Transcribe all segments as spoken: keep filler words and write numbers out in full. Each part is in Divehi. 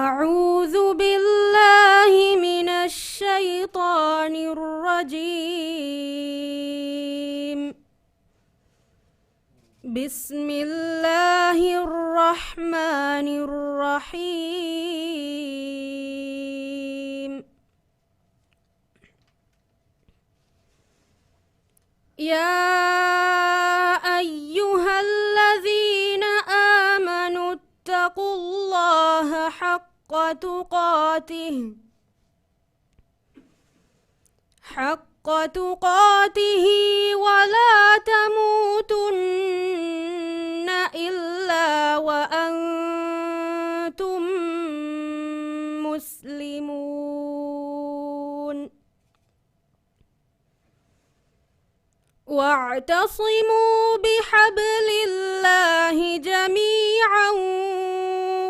أعوذ بالله من الشيطان الرجيم. بسم الله الرحمن الرحيم. يا أيها الذين آمنوا اتقوا الله حق تقاته، حق تقاته ولا تموتن إلا وأنتم مسلمون. واعتصموا بحبل الله جميعا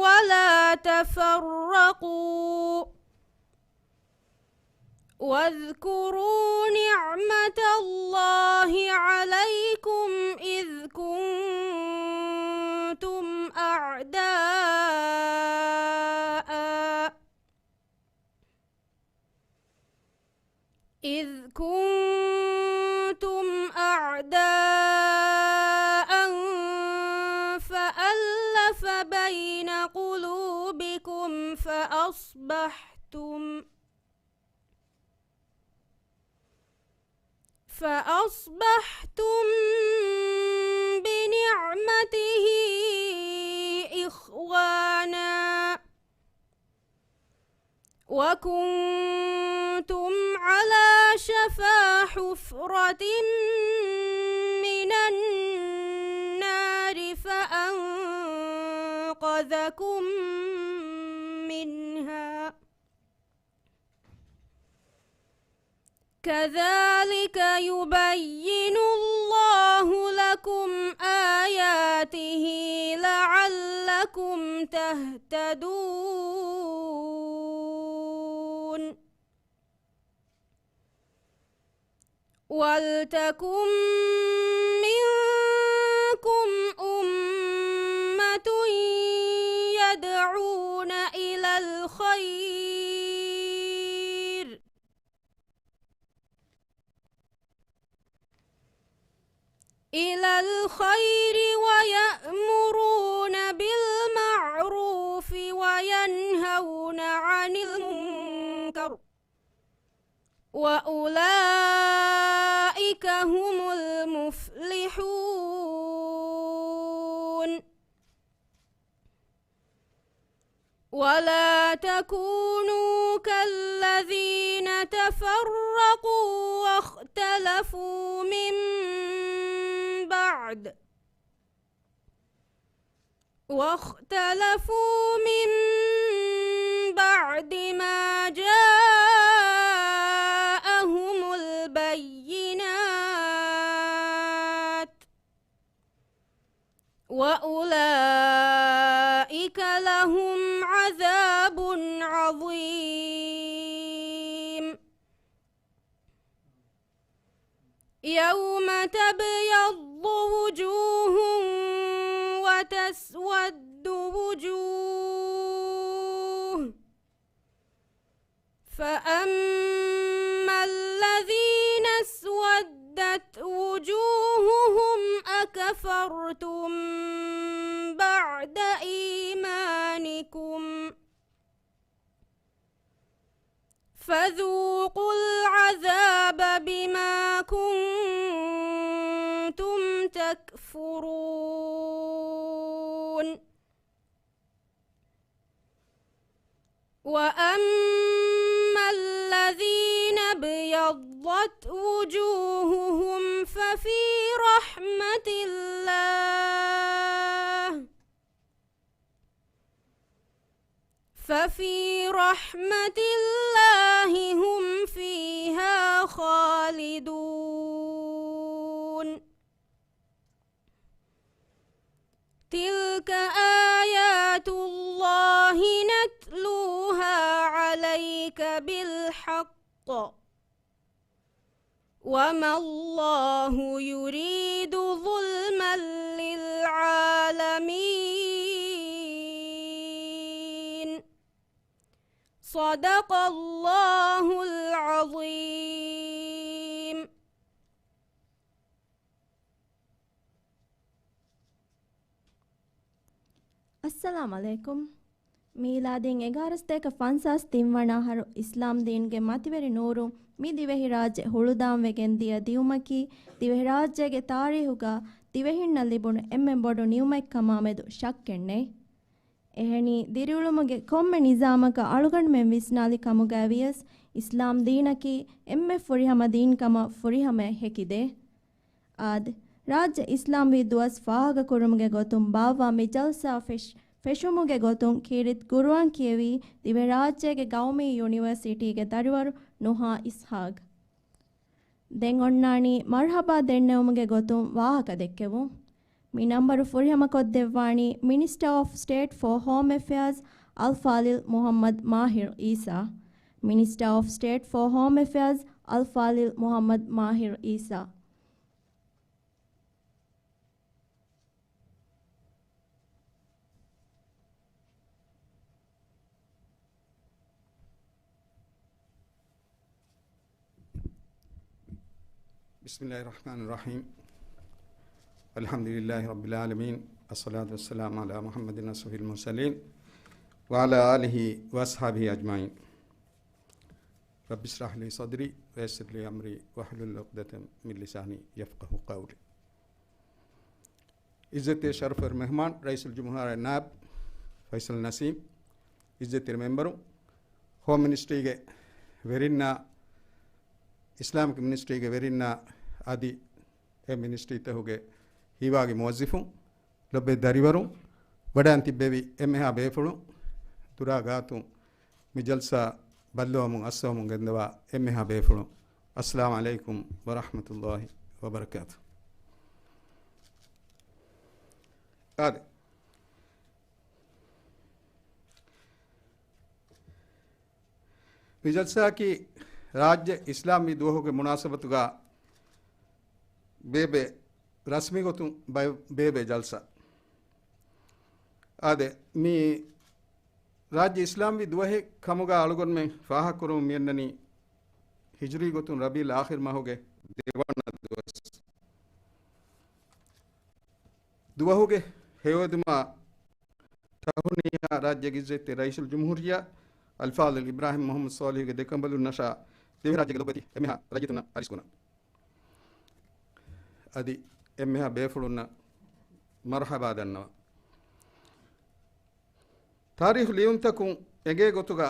ولا تفرقوا. واذكروا نعمة الله عليكم إذ كنتم أعداء، إذ كنتم أعداء فألف بين قلوبكم فأصبحتم، فأصبحتم بنعمته إخوانا، وكنتم على شفا حفرة من النار فأنقذكم منها، كذلك يبين الله لكم آياته لعلكم تهتدون. ولتكن منكم أمة يدعون إلى الخير، إلى الخير ويأمرون بالمعروف وينهون عن المنكر، وأولئك هم المفلحون. ولا تكونوا كالذين تفرقوا واختلفوا من بعد، واختلفوا من بعد ما جاءهم البينات، وأولئك لهم عذاب عظيم. يوم تبيض وجوه وتسود وجوه، فأما الذين اسودت وجوههم أكفرتم بعد إيمانكم فذوقوا العذاب بما كنتم تكفرون. وأما الذين ابيضت وجوههم ففي رحمة الله، ففي رحمة الله هم فيها خالدون. تلك آيات الله نتلوها عليك بالحق، وما الله يريد ظلما للعالمين. صدق الله العظيم. އައްސަލާމް ޢަލައިކުމް. މީލާދީން އެގާރަސްތޭކަ ފަންސާސް ތިން ވަނަ އަހަރު އިސްލާމް ދީންގެ މަތިވެރި ނޫރު މި ދިވެހިރާއްޖެ ހުޅުދާންވެގެން ދިޔަ ދިއުމަކީ، ދިވެހިރާއްޖޭގެ ތާރީހުގަ ދިވެހިންނަށް ލިބުނު އެންމެ ބޮޑު ނިޢުމަތްކަމާމެދު ޝައްކެއް ނެތް. އެހެނީ، ދިރިއުޅުމުގެ ކޮންމެ ނިޒާމަކަށް އަޅުގަނޑުމެން ވިސްނާލި ކަމުގައި ވިޔަސް، އިސްލާމް ދީނަކީ އެންމެ ފުރިހަމަ ދީން ކަމަށް ފުރިހަމަޔަށް ހެކިދޭ. އާދެ، ރާއްޖެ އިސްލާމްވީ ދުވަސް ފާހަގަކުރުމުގެ ގޮތުން ބާއްވާ މި ޖަލްސާ ފެށް-، ފެށުމުގެ ގޮތުން ކީރިތި ޤުރުއާން ކިޔެވީ ދިވެހިރާއްޖޭގެ ގައުމީ ޔުނިވަރސިޓީގެ ދަރިވަރު ނުހާ އިސްހާގް. ދެން އޮންނާނީ މަރުޙަބާ ދެންނެވުމުގެ ގޮތުން ވާހަކަ ދެއްކެވުން. މި ނަންބަރު ފުރިހަމަކޮށްދެއްވާނީ މިނިސްޓަރ އޮފް ސްޓޭޓް ފޯ ހޯމް އެފެއާޒް އަލްފާޟިލް މުޙައްމަދު މާހިރު އީސާ. މިނިސްޓަރ އޮފް ސްޓޭޓް ފޯ ހޯމް އެފެއާޒް އަލްފާޟިލް މުޙައްމަދު މާހިރު އީސާ. بسم الله الرحمن الرحيم. الحمد لله رب العالمين. الصلاة والسلام على محمد أشرف المرسلين وعلى آله وأصحابه أجمعين. رب اشرح لي صدري ويسر لي أمري واحلل عقدة من لساني يفقهوا قولي. ޢިއްޒަތްތެރި ޝަރަފުވެރި މެހުމާން، ރައީސުލްޖުމްހޫރިއްޔާ ނާއިބު ފައިސަލް ނަސީމް، ޢިއްޒަތްތެރި މެމްބަރު، ހޯމް މިނިސްޓްރީގެ ވެރިންނާ، އިސްލާމިކް މިނިސްޓްރީގެ ވެރިންނާ، އަދި އެ މިނިސްޓްރީތަކުގެ ހީވާގި މުވައްޒިފުން، ލޮބުވެތި ދަރިވަރުން، ވަޑައިން ތިއްބެވި އެންމެހާ ބޭފުޅުން، ދުރާ ގާތުން މި ޖަލްސާ ބައްލަވަމުން އައްސަވަމުން ގެންދަވާ އެންމެހާ ބޭފުޅުން، އައްސަލާމް ޢަލައިކުމް ވަރަޙްމަތުﷲި ވަބަރަކާތުހު. އާދެ. މި ޖަލްސާއަކީ ރާއްޖެ އިސްލާމްވީ ދުވަހުގެ މުނާސަބަތުގަ ބޭބެ ރަސްމީ ގޮތުން ބައި-، ބޭބެ ޖަލްސާ. އާދެ، މި ރާއްޖެ އިސްލާމްވީ ދުވަހެއް ކަމުގަ އަޅުގަނޑުމެން ފާހަގަކުރަމުން މިއަންނަނީ ހިޖުރީ ގޮތުން ރަބީޢުލް އާޚިރު މަހުގެ ދެވަނަ ދުވަސް. ދުވަހުގެ ހެޔޮއެދުމާ ތަހުނިޔާ ރާއްޖޭގެ ޢިއްޒަތްތެރި ރައީސުލްޖުމްހޫރިއްޔާ އަލްފާޟިލް އިބްރާހިމް މުޙައްމަދު ޞާލިޙުގެ ދެކަނބަލުންނަށާ ދިވެހިރާއްޖޭގެ ލޮބުވެތި އެންމެހާ ރައްޔިތުންނަށް އަރިސްކުރަން. އަދި އެންމެހާ ބޭފުޅުންނަށް މަރުޙަބާ ދަންނަވަން. ތާރީޚު ލިޔުންތަކުން އެނގޭ ގޮތުގަ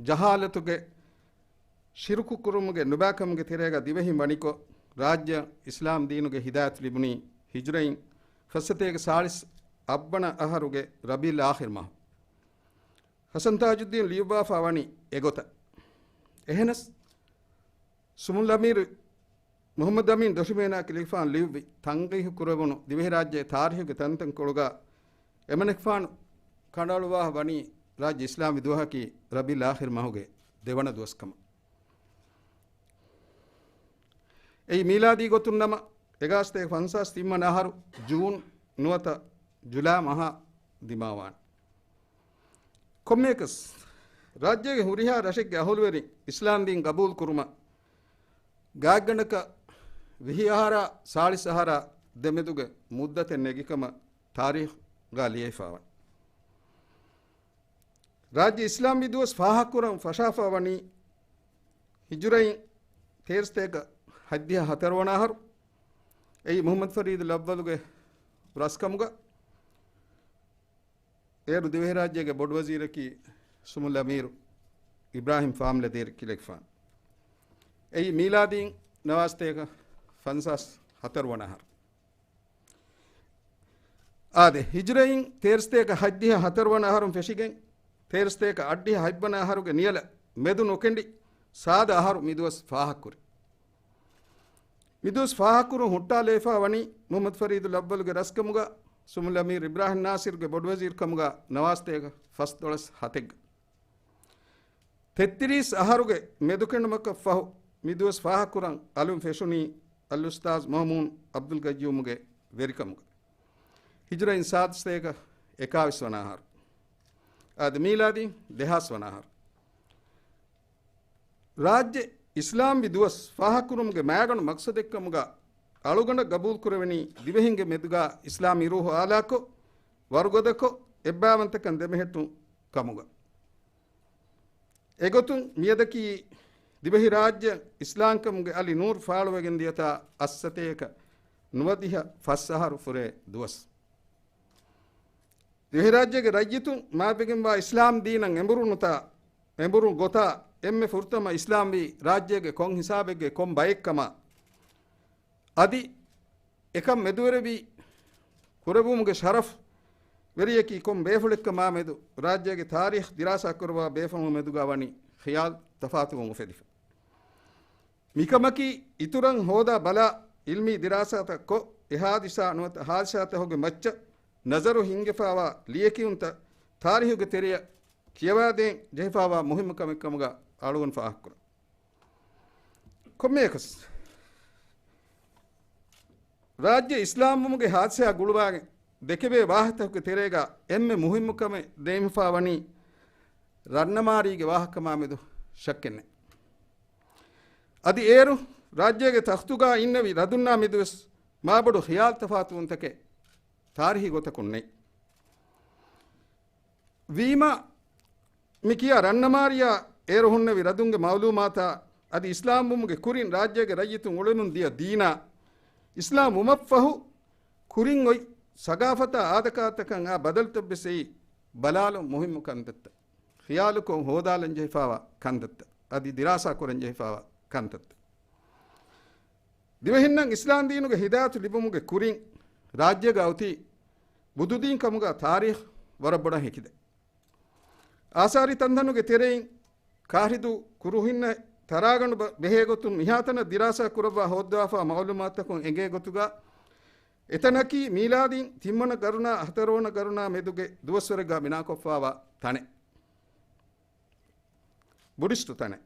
ޖަހާލަތުގެ ޝިރުކު ކުރުމުގެ ނުބައިކަމުގެ ތެރޭގަ ދިވެހިން ވަނިކޮށް، ރާއްޖެއަށް އިސްލާމް ދީނުގެ ހިދާޔަތު ލިބުނީ ހިޖުރައިން ފައްސަތޭކަ ސާޅީސް އަށްވަނަ އަހަރުގެ ރަބީޢުލް އާޚިރު މަހު. ޙަސަން ތާޖުއްދީން ލިޔުއްވާފަ ވަނީ އެގޮތަށް. އެހެނަސް، ސުމުއްލަމީރު މުޙައްމަދު އަމީން ދޮށިމޭނާއަކީ ލިޔެފާނު ލިޔުއްވި ތަންޤީޙު ކުރެވުނު ދިވެހިރާއްޖޭ ތާރީޚުގެ ތަންތަންކޮޅުގަ އެމަނިކުފާނު ކަނޑައަޅުއްވާ ވަނީ ރާއްޖެ އިސްލާމްވީ ދުވަހަކީ ރަބީޢުލް އާޚިރު މަހުގެ ދެވަނަ ދުވަސް ކަމަށް. އެއީ މީލާދީ ގޮތުން ނަމަ، އެގާސްތޭކަ ފަންސާސް ތިންވަނަ އަހަރު ޖޫން ނުވަތަ ޖުލާ މަހަށް ދިމާވާނެ. ކޮންމެއަކަސް، ރާއްޖޭގެ ހުރިހާ ރަށެއްގެ އަހުލުވެރިން އިސްލާމް ދީން ގަބޫލު ކުރުމަށް ގާތްގަނޑަކަށް ވިހި އަހަރާ ސާޅީސް އަހަރާ ދެމެދުގެ މުއްދަތެއް ނެގިކަމަށް ތާރީޚުގަ ލިޔެފަވަން. ރާއްޖެ އިސްލާމްވީ ދުވަސް ފާހަގަކުރަން ފަށާފަ ވަނީ ހިޖުރައިން ތޭރަސަތޭކަ ހަތްދިހަ ހަތަރުވަނަ އަހަރު، އެއީ މުޙައްމަދު ފަރީދު އައްވަލުގެ ރަސްކަމުގަ، އޭރު ދިވެހިރާއްޖޭގެ ބޮޑުވަޒީރަކީ ސުމުއްލަމީރު އިބްރާހިމް ފާމްލަދޭރި ކިލެގެފާނު. އެއީ މީލާދީން ނަވާސަތޭކަ ފަންސާސް ހަތަރުވަނަ އަހަރު. އާދެ، ހިޖުރައިން ތޭރަސަތޭކަ ހަތްދިހަ ހަތަރުވަނަ އަހަރުން ފެށިގެން، ތޭރަސަތޭކަ އަށްޑިހަ ހަތްވަނަ އަހަރުގެ ނިޔަލަށް މެދު ނުކެނޑި ސާދަ އަހަރު މިދުވަސް ފާހަގަކުރި. މިދުވަސް ފާހަގަކުރުން ހުއްޓާލައިފާ ވަނީ މުޙައްމަދު ފަރީދު އައްވަލުގެ ރަސްކަމުގަ، ސުމުއްލަމީރު އިބްރާހިމް ނާސިރުގެ ބޮޑުވަޒީރު ކަމުގަ ނަވާސަތޭކަ ފަސްދޮޅަސް ހަތެއްގަ. ތެއްތިރީސް އަހަރުގެ މެދުކެނޑުމަކަށްފަހު މިދުވަސް ފާހަގަކުރަން އަލުން ފެށުނީ އަލްއުސްތާޛު މައުމޫން ޢަބްދުލް ޤައްޔޫމުގެ ވެރިކަމުގަ. ހިޖުރައިން ސާދަ ސަތޭކަ އެކާވީސް ވަނަ އަހަރު. އާދެ، މީލާދީ ދެހާސް ވަނަ އަހަރު. ރާއްޖެ އިސްލާމްވި ދުވަސް ފާހަގަކުރުމުގެ މައިގަނޑު މަޤްޞަދެއްކަމުގަ އަޅުގަނޑަށް ގަބޫލުކުރެވެނީ ދިވެހިންގެ މެދުގަ އިސްލާމީ ރޫޙު އާލާކޮށް، ވަރުގަދަކޮށް، އެއްބައިވަންތަކަން ދެމެހެއްޓުން ކަމުގަ. އެގޮތުން މިއަދަކީ ދިވެހިރާއްޖެ އިސްލާމްކަމުގެ އަލި ނޫރު ފާޅުވެގެން ދިޔަތާ އަށްސަތޭކަ ނުވަދިހަ ފަސް އަހަރު ފުރޭ ދުވަސް. ދިވެހިރާއްޖޭގެ ރައްޔިތުން މާތްވެގެންވާ އިސްލާމް ދީނަށް އެނބުރުނުތާ، އެނބުރު ގޮތާ އެންމެ ފުރަތަމަ އިސްލާމްވީ ރާއްޖޭގެ ކޮން ހިސާބެއްގެ ކޮން ބައެއްކަމާ، އަދި އެކަން މެދުވެރިވި ކުރެވުމުގެ ޝަރަފް ވެރިޔަކީ ކޮން ބޭފުޅެއްކަމާ މެދު ރާއްޖޭގެ ތާރީޚް ދިރާސާ ކުރައްވާ ބޭފުޅުން މެދުގަ ވަނީ ޚިޔާލު ތަފާތުވުން އުފެދިފަ. މިކަމަކީ އިތުރަށް ހޯދާ ބަލާ، އިލްމީ ދިރާސާތައް ކޮށް، އެ ހާދިސާ ނުވަތަ ހާދިސާތަކުގެ މައްޗަށް ނަޒަރު ހިންގިފާވާ ލިޔެކިޔުންތައް ތާރީހުގެ ތެރެއަށް ކިޔަވާދޭން ޖެހިފާވާ މުހިއްމު ކަމެއްކަމުގަ އަޅުގަނޑު ފާހަގަކުރަން. ކޮންމެއަކަސް، ރާއްޖެ އިސްލާމްވުމުގެ ހާދިސާ ގުޅުވާގެން ދެކެވޭ ވާހަކަތަކުގެ ތެރޭގަ އެންމެ މުހިއްމު ކަމެއް ދޭންފާވަނީ ރަންނަމާރީގެ ވާހަކަމާ މެދު ޝައްކެއްނެތް. އަދި އޭރު ރާއްޖޭގެ ތަޚްތުގަ އިންނެވި ރަދުންނާ މެދުވެސް މާބޮޑު ޚިޔާލު ތަފާތުވުންތަކެއް ތާރީހީ ގޮތަކުން ނެތް. ވީމާ، މި ކިޔާ ރަންނަމާރިޔާ އޭރު ހުންނެވި ރަދުންގެ މައުލޫމާތާ އަދި އިސްލާމްވުމުގެ ކުރިން ރާއްޖޭގެ ރައްޔިތުން އުޅެމުން ދިޔަ ދީނާ، އިސްލާމް ވުމަށްފަހު ކުރިން އޮތް ސަގާފަތާ އާދަކާތަކަށް އާ ބަދަލުތައްވެސް އެއީ ބަލާލުން މުހިއްމު ކަންތައްތައް، ޚިޔާލުކޮށް ހޯދާލަން ޖެހިފާވާ ކަންތައްތައް، އަދި ދިރާސާ ކުރަން ޖެހިފާވާ ކަންތައްތައް. ދިވެހިންނަށް އިސްލާމް ދީނުގެ ހިދާޔަތު ލިބުމުގެ ކުރިން ރާއްޖޭގަ އޮތީ ބުދުދީން ކަމުގަ ތާރީޚް ވަރަށް ބޮޑަށް ހެކިދޭ. އާސާރީ ތަންތަނުގެ ތެރެއިން ކާހިދު ކުރުހިންނަށް ތަރާގަނޑު ބަ-، ބެހޭގޮތުން މިހާތަނަށް ދިރާސާ ކުރައްވާ ހޯއްދަވާފާ މައުލޫމާތަކުން އެނގޭ ގޮތުގަ، އެތަނަކީ މީލާދީން ތިންވަނަ ގަރުނާ ހަތަރުވަނަ ގަރުނާ މެދުގެ ދުވަސްވަރެއްގަ ބިނާކޮށްފާވާ ތަނެއް. ބުޑިސްޓު ތަނެއް.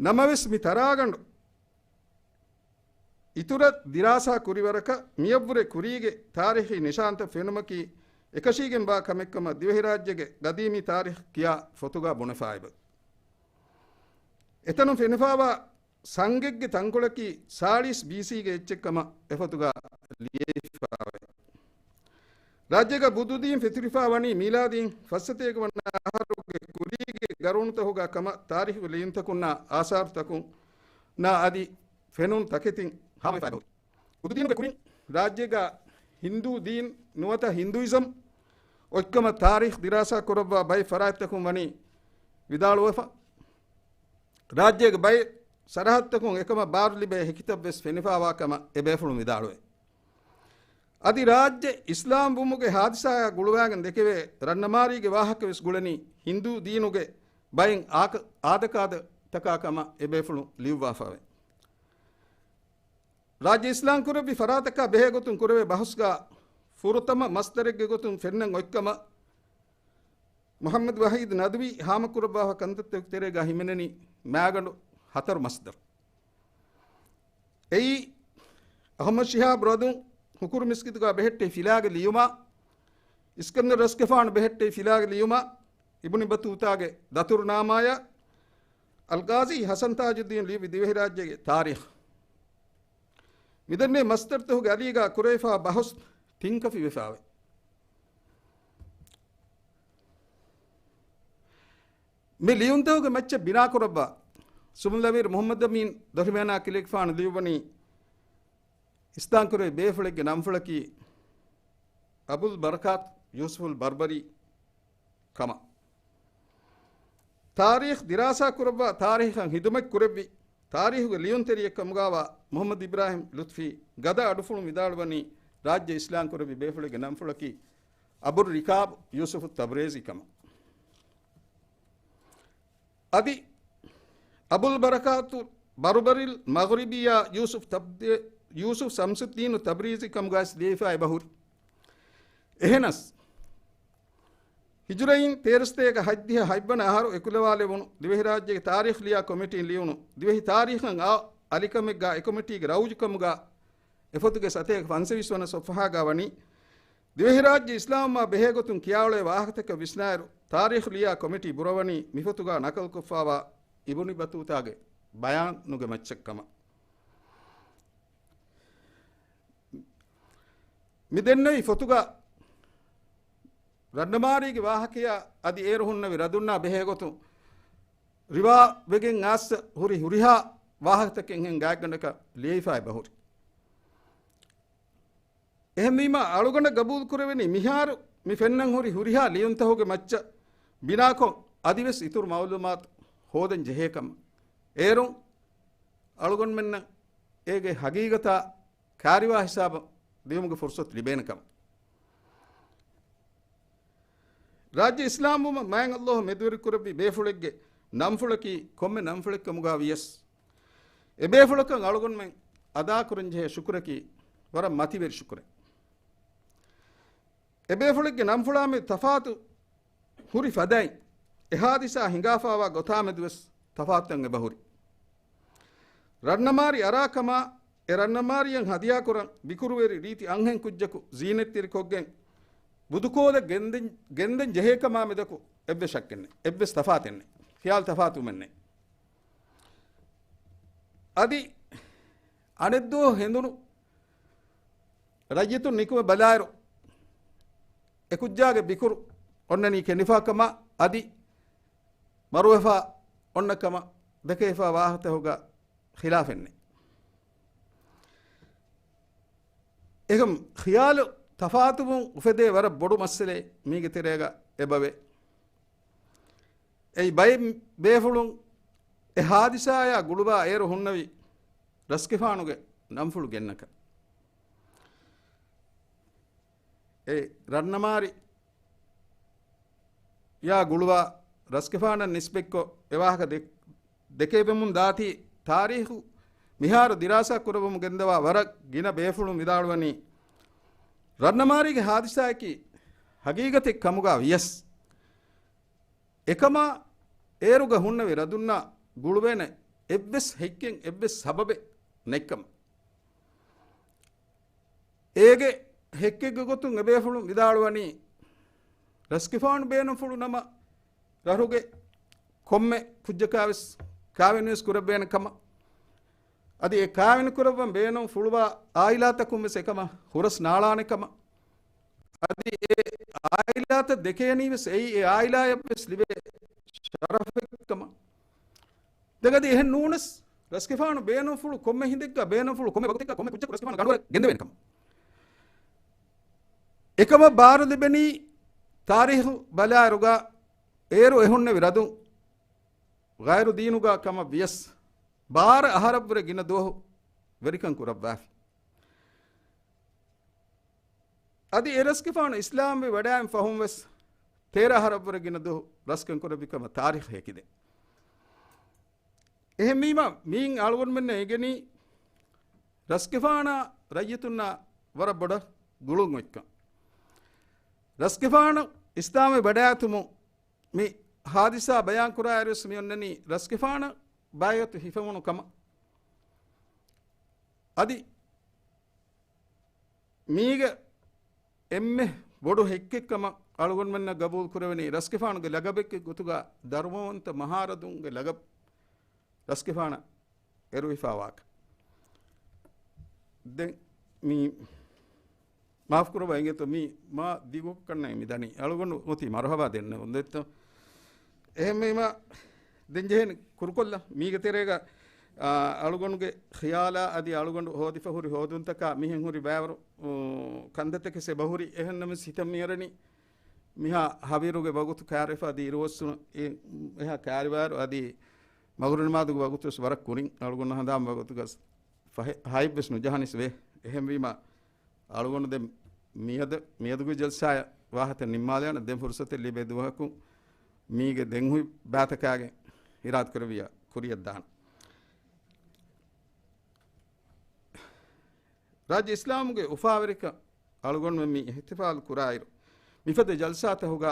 ނަމަވެސް މި ތަރާގަނޑު އިތުރަށް ދިރާސާ ކުރިވަރަކަށް މިއަށްވުރެ ކުރީގެ ތާރީޚީ ނިޝާންތައް ފެނުމަކީ އެކަށީގެންވާ ކަމެއްކަމަށް ދިވެހިރާއްޖޭގެ ގަދީމީ ތާރީޚް ކިޔާ ފޮތުގަ ބުނެފައިބަ. އެތަނުން ފެނިފާވާ ސަނގެއްގެ ތަންކޮޅަކީ ސާޅީސް ބީސީގެ އެއްޗެއްކަމަށް އެފޮތުގަ ލިޔެފާވޭ. ރާއްޖޭގަ ބުދުދީން ފެތުރިފާ ވަނީ މީލާދީން ފައްސަތޭކަ ވަނަ އަހަރުގެ ކުރީގެ ގަރުނުތަކުގަ ކަމަށް ތާރީޚު ލިޔުންތަކުންނާ އާސާރުތަކުންނާ އަދި ފެނުން ތަކެތިން ހާމަވެފައި ހުރި. ބުދުދީނުގެ ކުރިން ރާއްޖޭގަ ހިންދޫ ދީން ނުވަތަ ހިންދޫއިޒަމް އޮތްކަމަށް ތާރީޚް ދިރާސާ ކުރައްވާ ބައެއް ފަރާތްތަކުން ވަނީ ވިދާޅުވެފަ. ރާއްޖޭގެ ބައެއް ސަރަހައްދުތަކުން އެކަމަށް ބާރު ލިބޭ ހެކިތައްވެސް ފެނިފާވާ ކަމަށް އެބޭފުޅުން ވިދާޅުވޭ. އަދި ރާއްޖެ އިސްލާމް ވުމުގެ ހާދިސާއާ ގުޅުވާގެން ދެކެވޭ ރަންނަމާރީގެ ވާހަކަވެސް ގުޅެނީ ހިންދޫ ދީނުގެ ބައެއް އާކަ-، އާދަކާދަތަކާ ކަމަށް އެބޭފުޅުން ލިޔުއްވާފަވޭ. ރާއްޖެ އިސްލާމް ކުރެއްވި ފަރާތަކާ ބެހޭގޮތުން ކުރެވޭ ބަހުސްގަ ފުރަތަމަ މަސްދަރެއްގެ ގޮތުން ފެންނަން އޮތްކަމަށް މުޙައްމަދު ވަޙީދު ނަދުވީ ހާމަކުރައްވާފަ ކަންތައްތަކުގެ ތެރޭގަ ހިމެނެނީ މާގަނޑު ހަތަރު މަސްދަރު. އެއީ، އަޙްމަދު ޝިހާބު ރަދުން ހުކުރު މިސްކިތުގަ ބެހެއްޓި ފިލާގެ ލިޔުމާ، އިސްކަންދަރު ރަސްގެފާނު ބެހެއްޓި ފިލާގެ ލިޔުމާ، އިބުނި ބަތޫތާގެ ދަތުރުނާމާޔާ، އަލްޤާޒީ ޙަސަން ތާޖުއްދީން ލިޔުއްވި ދިވެހިރާއްޖޭގެ ތާރީޚް. މިދެންނެވި މަސްދަރުތަކުގެ އަލީގަ ކުރެވިފާ ބަހުސް ތިންކަފި ވެފާވޭ. މި ލިޔުންތަކުގެ މައްޗަށް ބިނާކުރައްވާ ސުމުލްއަމީރު މުޙައްމަދު އަމީން ދޮށިމޭނާ ކިލެގެފާނު ލިޔުއްވަނީ އިސްލާމްކުރެވި ބޭފުޅެއްގެ ނަންފުޅަކީ އަބުލް ބަރަކާތު ޔޫސުފުލް ބަރްބަރީ ކަމަށް. ތާރީޚް ދިރާސާ ކުރައްވާ ތާރީޚަށް ހިދުމަތް ކުރެއްވި ތާރީޚުގެ ލިޔުންތެރިއެއް ކަމުގައިވާ މުޙައްމަދު އިބްރާހިމް ލުތުފީ ގަދަ އަޑުފުޅުން ވިދާޅުވަނީ ރާއްޖެ އިސްލާމް ކުރެއްވި ބޭފުޅެއްގެ ނަންފުޅަކީ އަބުއްރިކާބު ޔޫސުފު ތަބްރޭޒީ ކަމަށް. އަދި އަބުލް ބަރަކާތު ބަރުބަރިލް މަޣްރިބިއްޔާ ޔޫސުފް ތަބްދޭ-، ޔޫސުފް ޝަމްސުއްދީނު ތަބްރީޒީ ކަމުގައި ލިޔެފައި ބަހުރި. އެހެނަސް، ހިޖުރައިން ތޭރަސަތޭކަ ހަތްދިހަ ހަތްވަނަ އަހަރު އެކުލަވާލެވުނު ދިވެހިރާއްޖޭގެ ތާރީޚް ލިޔާ ކޮމިޓީން ލިޔުނު ދިވެހި ތާރީޚަށް އާ އަލިކަމެއްގާ އެކޮމިޓީގެ ރައުޖު ކަމުގާ އެފޮތުގެ ސަތޭކަ ފަންސަވީސް ވަނަ ސޮފްހާގާ ވަނީ، ދިވެހިރާއްޖެ އިސްލާމްވުމާ ބެހޭގޮތުން ކިޔާއުޅޭ ވާހަކަތަކަށް ވިސްނާއިރު، ތާރީޚު ލިޔާ ކޮމިޓީ ބުރަވަނީ މިފޮތުގާ ނަކަލުކޮށްފާވާ އިބުނި ބަތޫތާގެ ބަޔާނުގެ މައްޗަށް ކަމަށް. މި ދެންނެވި ފޮތުގަ ރަންނަމާރީގެ ވާހަކަޔާ އަދި އޭރު ހުންނެވި ރަދުންނާ ބެހޭގޮތުން ރިވާވެގެން އާސް ހުރި ހުރިހާ ވާހަކަތަކެއްހެން ގާތްގަނޑަކަށް ލިޔެފައި ބަހުރި. އެހެންވީމާ، އަޅުގަނޑަށް ގަބޫލުކުރެވެނީ މިހާރު މި ފެންނަން ހުރި ހުރިހާ ލިޔުންތަކުގެ މައްޗަށް ބިނާކޮށް، އަދިވެސް އިތުރު މައުލޫމާތު ހޯދަން ޖެހޭ ކަމަށް. އޭރުން އަޅުގަނޑުމެންނަށް އޭގެ ހަގީގަތާ ކާރިވާ ހިސާބަށް ދިޔުމުގެ ފުރުސަތު ލިބޭނެ ކަމަށް. ރާއްޖެ އިސްލާމްވުމަށް މާތް ﷲ މެދުވެރިކުރެއްވި ބޭފުޅެއްގެ ނަންފުޅަކީ ކޮންމެ ނަންފުޅެއްކަމުގަ ވިޔަސް، އެ ބޭފުޅަކަށް އަޅުގަނޑުމެން އަދާކުރަންޖެހޭ ޝުކުރަކީ ވަރަށް މަތިވެރި ޝުކުރެއް. އެބޭފުޅެއްގެ ނަންފުޅާމެދު ތަފާތު ހުރި ފަދައިން، އެ ހާދިސާ ހިނގާފާވާ ގޮތާމެދުވެސް ތަފާތުތައް އެބަހުރި. ރަންނަމާރި އަރާކަމާ، އެ ރަންނަމާރިއަށް ހަދިޔާކުރަން ބިކުރުވެރި ރީތި އަންހެން ކުއްޖަކު ޒީނަތްތެރިކޮށްގެން، ބުދުކޯލެއް ގެންދެން، ގެންދެން ޖެހޭކަމާމެދަކު އެއްވެސް ޝައްކެއްނެތް، އެއްވެސް ތަފާތެއްނެތް، ޚިޔާލު ތަފާތުވުމެއްނެތް. އަދި އަނެއްދުވަހު ހެނދުނު ރައްޔިތުން ނިކުމެ ބަލާއިރު، އެކުއްޖާގެ ބިކުރު އޮންނަނީ ކެނޑިފާ ކަމަށް އަދި މަރުވެފާ އޮންނަ ކަމަށް ދެކެވިފާ ވާހަކަތަކުގަ ޚިލާފެއްނެތް. އެކަމް ޚިޔާލު ތަފާތުވުން އުފެދޭ ވަރަށް ބޮޑު މައްސަލައެއް މީގެ ތެރޭގަ އެބަވޭ. އެއީ ބައެއް ބޭފުޅުން އެ ހާދިސާޔާ ގުޅުވާ އޭރު ހުންނެވި ރަސްގެފާނުގެ ނަންފުޅު ގެންނަކަން. އެ ރަންނަމާރި ޔާ ގުޅުވާ ރަސްގެފާނަށް ނިސްބަތްކޮށް އެ ވާހަކަ ދެ-، ދެކެވެމުން ދާތީ ތާރީޚު މިހާރު ދިރާސާ ކުރައްވަމުން ގެންދަވާ ވަރަށް ގިނަ ބޭފުޅުން ވިދާޅުވަނީ، ރަންނަމާރީގެ ހާދިސާއަކީ ހަގީގަތެއް ކަމުގަ ވިޔަސް، އެކަމާ އޭރުގަ ހުންނެވި ރަދުންނާ ގުޅުވޭނެ އެއްވެސް ހެއްކެއް އެއްވެސް ސަބަބެއް ނެތްކަމަށް. އޭގެ ހެއްކެއްގެ ގޮތުން އެބޭފުޅުން ވިދާޅުވަނީ، ރަސްގެފާނު ބޭނުންފުޅު ނަމަ ރަށުގެ ކޮންމެ ކުއްޖަކާވެސް ކާވެނިވެސް ކުރެއްވޭނެ ކަމަށް، އަދި އެ ކާވެނި ކުރައްވަން ބޭނުން ފުޅުވާ އާއިލާތަކުން ވެސް އެކަމަށް ހުރަސް ނާޅާނެ ކަމަށް، އަދި އެ އާއިލާތައް ދެކޭނީ ވެސް އެއީ އެ އާއިލާޔަށް ވެސް ލިބޭ ޝަރަފެއް ކަމަށް. ދެން އަދި އެހެން ނޫނަސް، ރަސްގެފާނު ބޭނުންފުޅު ކޮންމެ ހިނދެއްގަ، ބޭނުންފުޅު ކޮންމެ ވަގުތެއްގަ، ކޮންމެ ކުއްޖަކު ރަސްގެފާނު ގަނޑުވަރަށް ގެންދެވޭނެ ކަމަށް. އެކަމަށް ބާރު ލިބެނީ ތާރީޚު ބަލާއިރުގަ އޭރު އެހުންނެވި ރަދުން ޣައިރު ދީނުގަ ކަމަށް ވިޔަސް، ބާރަ އަހަރަށްވުރެ ގިނަ ދުވަހު ވެރިކަން ކުރައްވާފި. އަދި އެ ރަސްގެފާނު އިސްލާމްވެ ވަޑައިން ފަހުން ވެސް ތޭރަ އަހަރަށްވުރެ ގިނަ ދުވަހު ރަސްކަން ކުރެއްވި ކަމަށް ތާރީޚު ހެކިދޭ. އެހެންވީމަ، މިއިން އަޅުގަނޑުމެންނަށް އެނގެނީ، ރަސްގެފާނާ ރައްޔިތުންނާ ވަރަށް ބޮޑަށް ގުޅުން އޮތްކަން. ރަސްގެފާނު އިސްލާމްވެ ވަޑައިގަތުމުން މި ހާދިސާ ބަޔާން ކުރާއިރުވެސް މި އޮންނަނީ ރަސްގެފާނަށް ބައިވެތު ހިފެމުނު ކަމަށް. އަދި މީގެ އެންމެ ބޮޑު ހެއްކެއްކަމަށް އަޅުގަނޑުމެންނަށް ގަބޫލު ކުރެވެނީ ރަސްގެފާނުގެ ލަގަބެއްގެ ގޮތުގަ ދަރުމަވަންތަ މަހާރަދުންގެ ލަގަބް ރަސްގެފާނަށް އެރުވިފާވާކަން. ދެން މި މާފުކުރައްވާ އިނގޭތޯ، މީ މާ ދިގުކަންނޭ މި ދަނީ. އަޅުގަނޑު އޮތީ މަރުހަބާ ދެންނެވުން ދެއްތޯ. އެހެންވީމަ، ދެން ޖެހޭނެ ކުރުކޮށްލަ މީގެ ތެރޭގަ، އާ، އަޅުގަނޑުގެ ޚިޔާލާ އަދި އަޅުގަނޑު ހޯދިފަ ހުރި ހޯދުންތަކާ މިހެން ހުރި ބައިވަރު، އު، ކަންތައްތަކެސް އެބަހުރި. އެހެންނަމަވެސް ހިތަށް މިއަރަނީ މިހާ ހަވީރުގެ ވަގުތު ކާރިފަ އަދި އިރުއޮއްސުނު އެ، އެހާ ކާރިވާއިރު އަދި މަގުރިބު ނަމާދުގެ ވަގުތުވެސް ވަރަށް ކުރިން. އަޅުގަނޑު ހަނދާން ވަގުތުގަސް ފަހެ-، ހައެއްވެސް ނުޖަހަނީސް ވޭ. އެހެންވީމަ، އަޅުގަނޑު ދެން މިއަދު، މިއަދުގެ ޖަލްސާއަށް ވާހަކަ ނިންމާލާނަން. ދެން ފުރުސަތެއް ލިބޭ ދުވަހަކު މީގެ ދެން ހުރި ބައިތަކާގެ އިރާދަކުރެއްވިޔާ ކުރިއަށްދާނަން. ރާއްޖެ އިސްލާމުގެ އުފާވެރިކަން އަޅުގަނޑުމެން މި އިޙްތިފާލު ކުރާއިރު، މިފަދަ ޖަލްސާތަކުގަ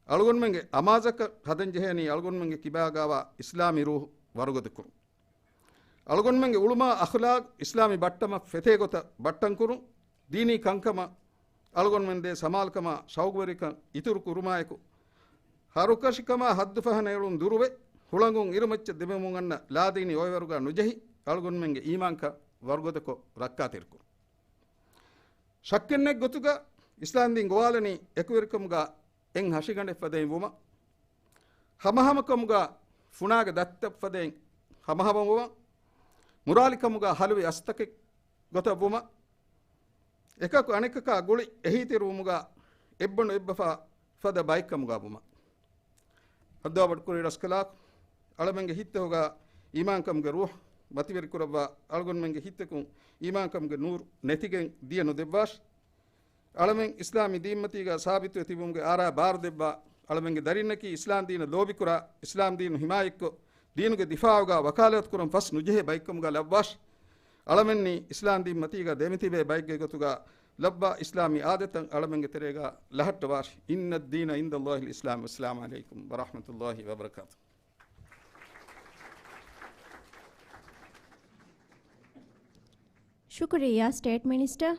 އަޅުގަނޑުމެންގެ އަމާޒަކަށް ހަދަން ޖެހޭނީ އަޅުގަނޑުމެންގެ ކިބާގާވާ އިސްލާމީ ރޫޙު ވަރުގަދަކުރުން. އަޅުގަނޑުމެންގެ އުޅުމާ އަޚްލާޤް އިސްލާމީ ބައްޓަމަށް ފެތޭ ގޮތަށް ބައްޓަންކުރުން، ދީނީ ކަންކަމަށް އަޅުގަނޑުމެން ދޭ ސަމާލުކަމާ ޝައުގުވެރިކަން އިތުރު ކުރުމާއެކު، ހަރުކަށިކަމާ ހައްދުފަހަނައެޅުން ދުރުވެ، ހުޅަނގުން އިރުމައްޗަށް ދެމެމުން އަންނަ ލާދީނީ އޮއެވަރުގާ ނުޖެހި، އަޅުގަނޑުމެންގެ އީމާންކަން ވަރުގަދަކޮށް ރައްކާތެރިކުރުން. ޝައްކެއްނެތް ގޮތުގަ އިސްލާމްދީން ގޮވާލަނީ އެކުވެރިކަމުގަ އެއް ހަށިގަނޑެއް ފަދައިން ވުމަށް، ހަމަހަމަކަމުގަ ފުނާގެ ދަތިތައް ފަދައިން ހަމަހަމަ ވުމަށް، މުރާލިކަމުގަ ހަލުވި އަސްތަކެއް ގޮތަށް ވުމަށް، އެކަކު އަނެކަކާ ގުޅި އެހީތެރިވުމުގަ އެއްބަނޑު އެއްބަފާ ފަދަ ބައެއްކަމުގަ ވުމަށް. ހައްދާ ބޮޑުކުރި ރަސްކަލާކޮ، އަޅަމެންގެ ހިތްތަކުގަ އީމާންކަމުގެ ރޫޙު މަތިވެރިކުރައްވާ، އަޅުގަނޑުމެންގެ ހިތްތަކުން އީމާންކަމުގެ ނޫރު ނެތިގެން ދިޔަ ނުދެއްވާށި. އަޅަމެން އިސްލާމީ ދީންމަތީގަ ސާބިތުވެ ތިބުމުގެ އާރާ ބާރު ދެއްވާ، އަޅަމެންގެ ދަރިންނަކީ އިސްލާމް ދީނަށް ލޯބިކުރާ، އިސްލާމް ދީނު ހިމާޔަތްކޮށް، ދީނުގެ ދިފާޢުގަ ވަކާލަތުކުރަން ފަސް ނުޖެހޭ ބައެއްކަމުގަ ލައްވާށި. އަޅަމެންނީ އިސްލާމް ދީންމަތީގަ ދެމިތިބޭ ބައެއްގެ ގޮތުގަ ލައްވާ އިސްލާމީ އާދަތައް އަޅަމެންގެ ތެރޭގަ ލަހައްޓަވާށި. إن الدين عند الله الإسلام. والسلام عليكم ورحمة الله وبركاته. ޝުކުރިއްޔާ ސްޓޭޓް މިނިސްޓަރ.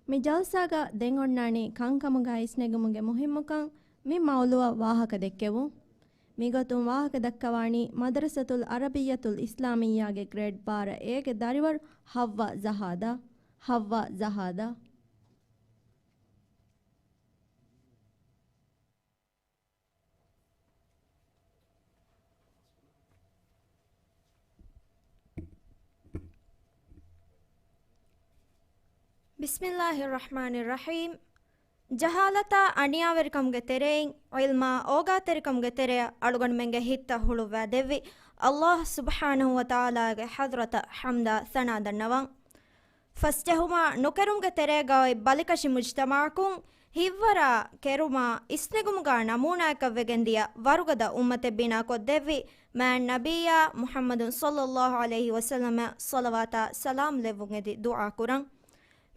މި ޖަލްސާގަ ދެން އޮންނާނީ ކަންކަމުގަ އިސްނެގުމުގެ މުހިއްމުކަން. މި މައުލޫއަށް ވާހަކަ ދެއްކެވުން. މިގޮތުން ވާހަކަ ދައްކަވާނީ މަދަރަސަތުލް އަރަބިއްޔަތުލް އިސްލާމިއްޔާގެ ގްރޭޑް ބާރަ އޭގެ ދަރިވަރު ހައްވާ ޒަހާދާ. ހައްވާ ޒަހާދާ. ބިސްމިއްލާހިއްރަޙްމާނިއްރަޙީމް. ޖަހާލަތާ އަނިޔާވެރިކަމުގެ ތެރެއިން ޢިލްމާ އޯގާތެރިކަމުގެ ތެރެއަށް އަޅުގަނޑުމެންގެ ހިތްތައް ހުޅުއްވާ ދެއްވި ﷲ ސުބްޙާނަހޫ ވަތަޢާލާގެ ޙަޟްރަތަށް ޙަމްދާ ސަނާ ދަންނަވަން. ފަސްޖެހުމާ ނުކެރުމުގެ ތެރޭގަ އޮތް ބަލިކަށި މުޖްތަމަޢަކުން ހިތްވަރާ ކެރުމާ އިސްނެގުމުގަ ނަމޫނާއަކަށް ވެގެން ދިޔަ ވަރުގަދަ އުއްމަތެއް ބިނާކޮށް ދެއްވި މާތް ނަބިއްޔާ މުޙައްމަދު ޞައްލައްލާހު ޢަލައިހި ވަސައްލަމަށް ޞަލަވާތާ ސަލާމް ލެއްވުން އެދި ދުޢާ ކުރަން.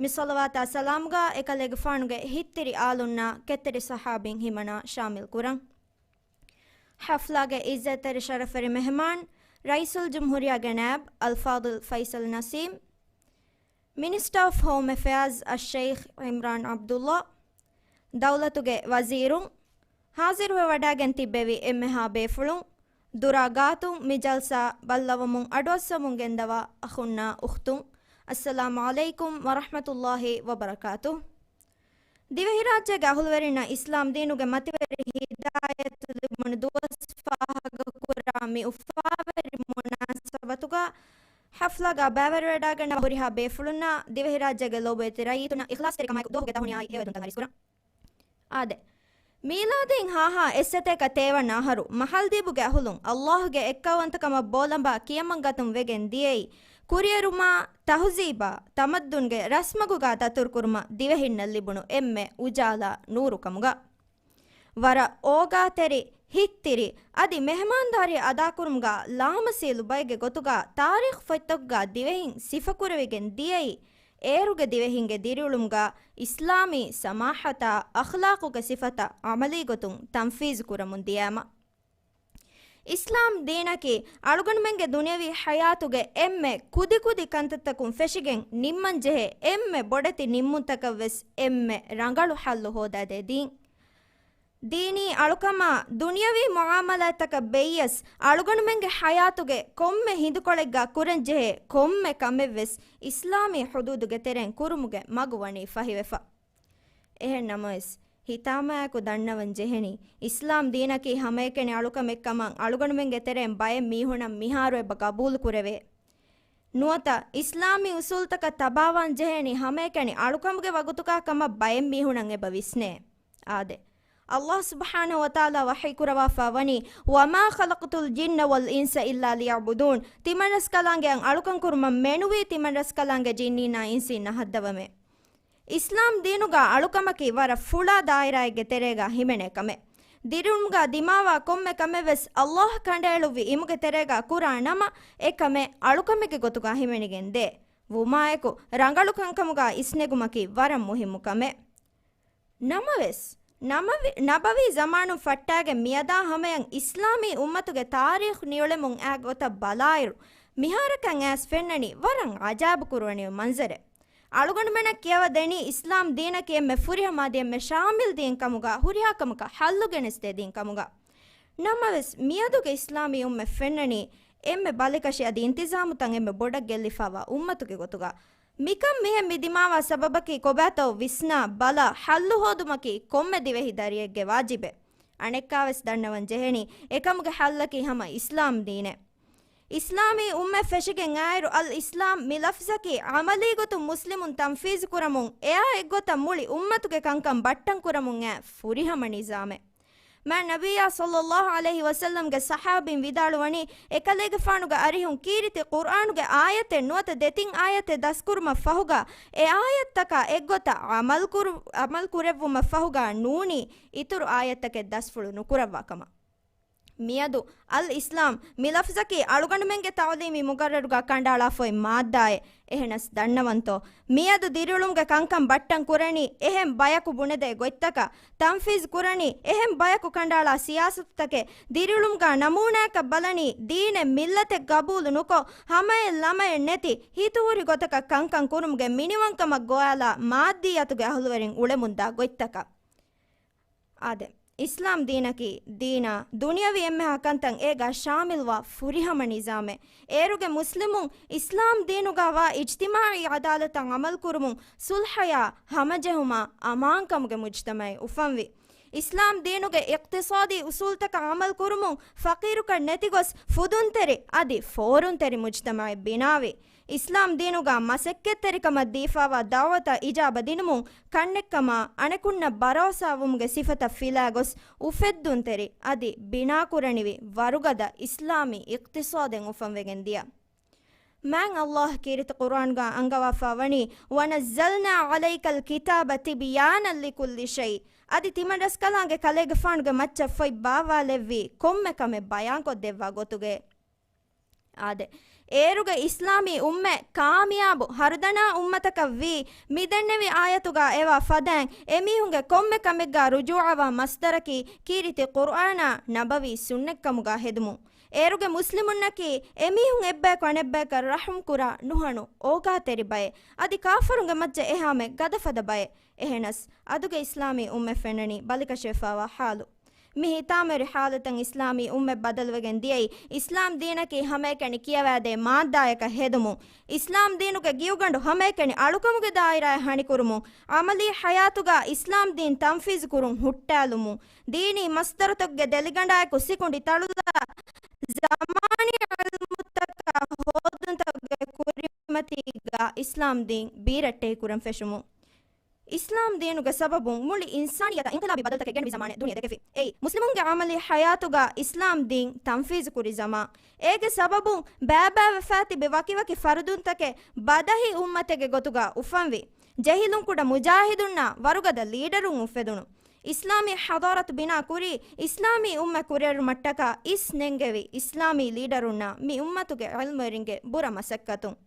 މި ޞަލަވާތާ ސަލާމްގަ އެކަލޭގެފާނުގެ ހިތްތިރި އާލުންނާ ކެތްތެރި ޞަޙާބީން ހިމަނާ ޝާމިލް ކުރަން. ޙަފްލާގެ އިއްޒަތްތެރި ޝަރަފްވެރި މެހެމާން، ރައީސުލްޖުމްހޫރިއްޔާގެ ނާއިބް އަލްފާޟިލް ފައިސަލް ނަސީމް، މިނިސްޓަރ އޮފް ހޯމް އެފެއާޒް އައްޝައިޚް ޢިމްރާން ޢަބްދުﷲ، ދައުލަތުގެ ވަޒީރުން، ޙާޟިރުވެވަޑައިގެން ތިއްބެވި އެންމެހާ ބޭފުޅުން، ދުރާ ގާތުން މި ޖަލްސާ ބައްލަވަމުން އަޑުއައްސަމުން ގެންދަވާ އަޚުންނާ އުޚްތުން، އައްސަލާމު ޢަލައިކުމް ވަރަޙްމަތުﷲ ވަބަރަކާތުހު. ދިވެހިރާއްޖޭގެ އަހުލުވެރިންނަށް އިސްލާމް ދީނުގެ މަތިވެރި ހިދާޔަތު ލިބުނު ދުވަސް ފާހަގަކުރާ މި އުފާވެރި މުނާސަބަތުގަ ޙަފްލާގަ ބައިވެރިވެވަޑައިގަންނަވާ ހުރިހާ ބޭފުޅުންނާ ދިވެހިރާއްޖޭގެ ލޯބިވެތި ރައްޔިތުންނަށް އިޚްލާޞްތެރިކަމާއެކު ދުވަހުގެ ދަށުން ހިޔާއި ހެޔޮއެދުންތައް އަރިސްކުރަން. އާދެ، މީލާދީން ހާހާ އެއްސަތޭކަ ތޭވަނަ އަހަރު މަހަށް ލިބުގެ އަހުލުން ﷲގެ އެއްކައުވަންތަކަމަށް ބޯލަނބާ ކިޔަމަންގަތުން ވެގެން ދިޔައީ، ކުރިއެރުމާ، ތަހުޒީބާ، ތަމައްދުންގެ ރަސްމަގުގާ ދަތުރުކުރުމަށް ދިވެހިންނަށް ލިބުނު އެންމެ އުޖާލާ ނޫރުކަމުގަ. ވަރަށް އޯގާތެރި، ހިތްތިރި، އަދި މެހެމާންދާރީ އަދާކުރުމުގަ ލާމަސީލު ބައެއްގެ ގޮތުގަ ތާރީޚު ފޮތްތަކުގަ ދިވެހިން ސިފަކުރެވިގެން ދިޔައީ، އޭރުގެ ދިވެހިންގެ ދިރިއުޅުމުގަ އިސްލާމީ ސަމާޙަތާ އަޚްލާޤުގެ ސިފަތައް ޢަމަލީ ގޮތުން ތަންފީޒު ކުރަމުން ދިޔައިމަ. އިސްލާމް ދީނަކީ އަޅުގަނޑުމެންގެ ދުނިޔަވީ ޙަޔާތުގެ އެންމެ ކުދިކުދި ކަންތައްތަކުން ފެށިގެން ނިންމަންޖެހޭ އެންމެ ބޮޑެތި ނިންމުންތަކަށްވެސް އެންމެ ރަނގަޅު ޙައްލު ހޯދާދޭ ދީން. ދީނީ އަޅުކަމާ ދުނިޔަވީ މުޢާމަލާތްތަކަށް ބެއްޔަސް، އަޅުގަނޑުމެންގެ ޙަޔާތުގެ ކޮންމެ ހިނދުކޮޅެއްގަ ކުރަންޖެހޭ ކޮންމެ ކަމެއްވެސް އިސްލާމީ ޙުދޫދުގެ ތެރެއިން ކުރުމުގެ މަގު ވަނީ ފަހިވެފަ. އެހެން ނަމަވެސް، ހިތާމައާއެކު ދަންނަވަން ޖެހެނީ، އިސްލާމް ދީނަކީ ހަމައެކަނި އަޅުކަމެއްކަމަށް އަޅުގަނޑުމެންގެ ތެރެއިން ބައެއް މީހުނަށް މިހާރު އެބަ ގަބޫލު ކުރެވޭ. ނުވަތަ، އިސްލާމީ އުސޫލުތަކަށް ތަބާވާން ޖެހޭނީ ހަމައެކަނި އަޅުކަމުގެ ވަގުތުގާ ކަމަށް ބައެއް މީހުނަށް އެބަ ވިސްނޭ. އާދެ، ﷲ ސުބްޙާނަހޫ ވަތަޢާލާ ވަޙީ ކުރަވާފާ ވަނީ، وما خلقت الجن والإنس إلا ليعبدون. ތިމަންރަސްކަލާނގެއަށް އަޅުކަން ކުރުމަށް މެނުވީ ތިމަންރަސްކަލާނގެ ޖިންނީންނާ އިންސީންނަށް ހައްދަވަމޭ. އިސްލާމް ދީނުގަ އަޅުކަމަކީ ވަރަށް ފުޅާ ދާއިރާއެއްގެ ތެރޭގަ ހިމެނޭ ކަމެއް. ދިރިއުޅުމުގަ ދިމާވާ ކޮންމެ ކަމެއްވެސް ﷲ ކަނޑައެޅުއްވި އިމުގެ ތެރޭގަ ކުރާ ނަމަ، އެ ކަމެއް އަޅުކަމެއްގެ ގޮތުގަ ހިމެނިގެން ދޭ. ވުމާއެކު، ރަނގަޅު ކަންކަމުގަ އިސްނެގުމަކީ ވަރަށް މުހިއްމު ކަމެއް. ނަމަވެސް، ނަމަވި-، ނަބަވީ ޒަމާނުން ފައްޓާގެން މިއަދާ ހަމަޔަށް އިސްލާމީ އުއްމަތުގެ ތާރީޚު ނިއުޅެމުން އާ ގޮތަށް ބަލާއިރު، މިހާރަކަށް އައިސް ފެންނަނީ ވަރަށް އަޖާއިބު ކުރުވަނިވި މަންޒަރެއް. އަޅުގަނޑުމެންނަށް ކިޔަވަދެނީ އިސްލާމް ދީނަކީ އެންމެ ފުރިހަމަ އަދި އެންމެ ޝާމިލް ދީން ކަމުގަ، ހުރިހާ ކަމަކަށް ޙައްލު ގެނެސްދޭ ދީން ކަމުގަ. ނަމަވެސް، މިއަދުގެ އިސްލާމީ އުއްމަތް ފެންނަނީ އެންމެ ބަލިކަށި އަދި އިންތިޒާމުތައް އެންމެ ބޮޑަށް ގެއްލިފާވާ އުއްމަތުގެ ގޮތުގަ. މިކަން މިހެން މި ދިމާވާ ސަބަބަކީ ކޮބާތޯ ވިސްނާ ބަލާ ޙައްލު ހޯދުމަކީ ކޮންމެ ދިވެހި ދަރިއެއްގެ ވާޖިބެއް. އަނެއްކާވެސް ދަންނަވަން ޖެހެނީ އެކަމުގެ ޙައްލަކީ ހަމަ އިސްލާމް ދީނެއް. އިސްލާމީ އުއްމަތް ފެށިގެން އާއިރު، އަލް އިސްލާމް މި ލަފްޒަކީ ޢަމަލީ ގޮތުން މުސްލިމުން ތަންފީޒު ކުރަމުން، އެއާ އެއްގޮތަށް މުޅި އުއްމަތުގެ ކަންކަން ބައްޓަން ކުރަމުން އައި ފުރިހަމަ ނިޒާމެއް. މާތް ނަބިއްޔާ ޞައްލައްލާހު ޢަލައިހި ވަސައްލަމްގެ ޞަޙާބީން ވިދާޅުވަނީ، އެކަލޭގެފާނުގެ އަރިހުން ކީރިތި ޤުރްއާނުގެ އާޔަތެއް ނުވަތަ ދެތިން އާޔަތެއް ދަސްކުރުމަށް ފަހުގަ، އެ އާޔަތްތަކާ އެއްގޮތަށް ޢަމަލް ކުރު-، ޢަމަލް ކުރެއްވުމަށް ފަހުގަ ނޫނީ އިތުރު އާޔަތްތަކެއް ދަސްފުޅު ނުކުރައްވާ ކަމަށް. މިއަދު އަލް އިސްލާމް މި ލަފްޒަކީ އަޅުގަނޑުމެންގެ ތަޢުލީމީ މުގައްރަރުގަ ކަނޑައަޅާފައި މާއްދާއެއް. އެހެނަސް ދަންނަވަންތޯ، މިއަދު ދިރިއުޅުމުގެ ކަންކަން ބައްޓަން ކުރަނީ އެހެން ބަޔަކު ބުނެދޭ ގޮތްތަކަށް، ތަންފީޒު ކުރަނީ އެހެން ބަޔަކު ކަނޑައަޅާ ސިޔާސަތުތަކެއް، ދިރިއުޅުމުގަ ނަމޫނާއަކަށް ބަލަނީ ދީނެއް މިއްލަތެއް ގަބޫލު ނުކޮށް، ހަމައެއް ލަމައެއް ނެތި ހިތުހުރި ގޮތަކަށް ކަންކަން ކުރުމުގެ މިނިވަންކަމަށް ގޮވާލާ މާއްދިއްޔަތުގެ އަހުލުވެރިން އުޅެމުންދާ ގޮތްތަކަށް. އާދެ، އިސްލާމް ދީނަކީ ދީނާ ދުނިޔަވީ އެންމެހާ ކަންތައް އޭގަ ޝާމިލްވާ ފުރިހަމަ ނިޒާމެއް. އޭރުގެ މުސްލިމުން އިސްލާމް ދީނުގަ ވާ އިޖްތިމާޢީ ޢަދާލަތަށް ޢަމަލު ކުރުމުން، ޞުލްޙަޔާ ހަމަޖެހުމާ އަމާންކަމުގެ މުޖްތަމަޢެއް އުފަންވި. އިސްލާމް ދީނުގެ އިޤްތިޞާދީ އުޞޫލުތަކަށް ޢަމަލު ކުރުމުން، ފަޤީރުކަން ނެތިގޮސް ފުދުންތެރި އަދި ފޯރުންތެރި މުޖްތަމަޢެއް ބިނާވި. އިސްލާމް ދީނުގަ މަސައްކަތްތެރިކަމަށް ދީފާވާ ދަޢުވަތަށް އިޖާބަ ދިނުމުން، ކަންނެއްކަމާ އަނެކުންނަށް ބަރޯސާވުމުގެ ސިފަތައް ފިލާގޮސް، އުފެއްދުންތެރި އަދި ބިނާކުރަނިވި ވަރުގަދަ އިސްލާމީ އިޤްތިޞާދެއް އުފަންވެގެން ދިޔަ. މާތް ﷲ ކީރިތި ޤުރްއާންގަ އަންގަވާފާ ވަނީ، وَنَزَّلْنَا عَلَيْكَ الْكِتَابَ تِبْيَانًا لِكُلِّ شَيْءٍ. އަދި ތިމަންރަސްކަލާނގެ ކަލޭގެފާނުގެ މައްޗަށް ފޮތް ބާއްވާލެއްވީ ކޮންމެ ކަމެއް ބަޔާންކޮށްދެއްވާ ގޮތުގައޭ. އާދެ، އޭރުގެ އިސްލާމީ އުއްމަތް ކާމިޔާބު ހަރުދަނާ އުއްމަތަކަށް ވީ، މިދެންނެވި އާޔަތުގަ އެވާ ފަދައިން، އެމީހުންގެ ކޮންމެ ކަމެއްގަ ރުޖޫޢަވާ މަޞްދަރަކީ ކީރިތި ޤުރްއާނާ ނަބަވީ ސުންނަތްކަމުގަ ހެދުމުން. އޭރުގެ މުސްލިމުންނަކީ އެމީހުން އެއްބަޔަކު އަނެއްބަޔަކަށް ރަޙުމް ކުރާ ނުހަނު އޯގާތެރި ބައެއް، އަދި ކާފަރުންގެ މައްޗަށް އެހާމެ ގަދަފަދަ ބައެއް. އެހެނަސް، އަދުގެ އިސްލާމީ އުއްމަތް ފެންނަނީ ބަލިކަށިވެފާވާ ޙާލު. މި ހިތާމަވެރި ޙާލަތަށް އިސްލާމީ އުއްމަތް ބަދަލުވެގެން ދިޔައީ، އިސްލާމް ދީނަކީ ހަމައެކަނި ކިޔަވާދޭ މާއްދާޔަކަށް ހެދުމުން، އިސްލާމް ދީނުގެ ގިޔުގަނޑު ހަމައެކަނި އަޅުކަމުގެ ދާއިރާއަށް ހަނިކުރުމުން، ޢަމަލީ ޙަޔާތުގަ އިސްލާމް ދީން ތަންފީޒު ކުރުން ހުއްޓާލުމުން، ދީނީ މަޞްދަރުތަކުގެ ދެލިގަނޑާއެކު ސިކުނޑި ތަޅުލާ، ޒަމާނީ ޢިލްމުތަކާ ހޯދުންތަކުގެ ކުރިމަތީގަ އިސްލާމް ދީން ބީރައްޓެހި ކުރަން ފެށުމުން. އިސްލާމް ދީނުގެ ސަބަބުން މުޅި އިންސާނިއްޔަތަށް އިންޤިލާބީ ބަދަލުތަކެއް ގެންނެވި ޒަމާނެއް ދުނިޔެ ދެކެފި. އެއީ، މުސްލިމުންގެ ޢަމަލީ ޙަޔާތުގަ އިސްލާމް ދީން ތަންފީޒު ކުރި ޒަމާން. އޭގެ ސަބަބުން ބައިބައިވެފާ ތިބި ވަކިވަކި ފަރުދުންތަކެއް ބަދަހި އުއްމަތެއްގެ ގޮތުގަ އުފަންވި. ޖެހިލުން ކުޑަ މުޖާހިދުންނާ ވަރުގަދަ ލީޑަރުން އުފެދުނު. އިސްލާމީ ޙަޟާރަތު ބިނާ ކުރީ، އިސްލާމީ އުއްމަތް ކުރިއެރުމަށްޓަކާ އިސް ނެންގެވި އިސްލާމީ ލީޑަރުންނާ މި އުއްމަތުގެ ޢިލްމުވެރިންގެ ބުރަ މަސައްކަތުން.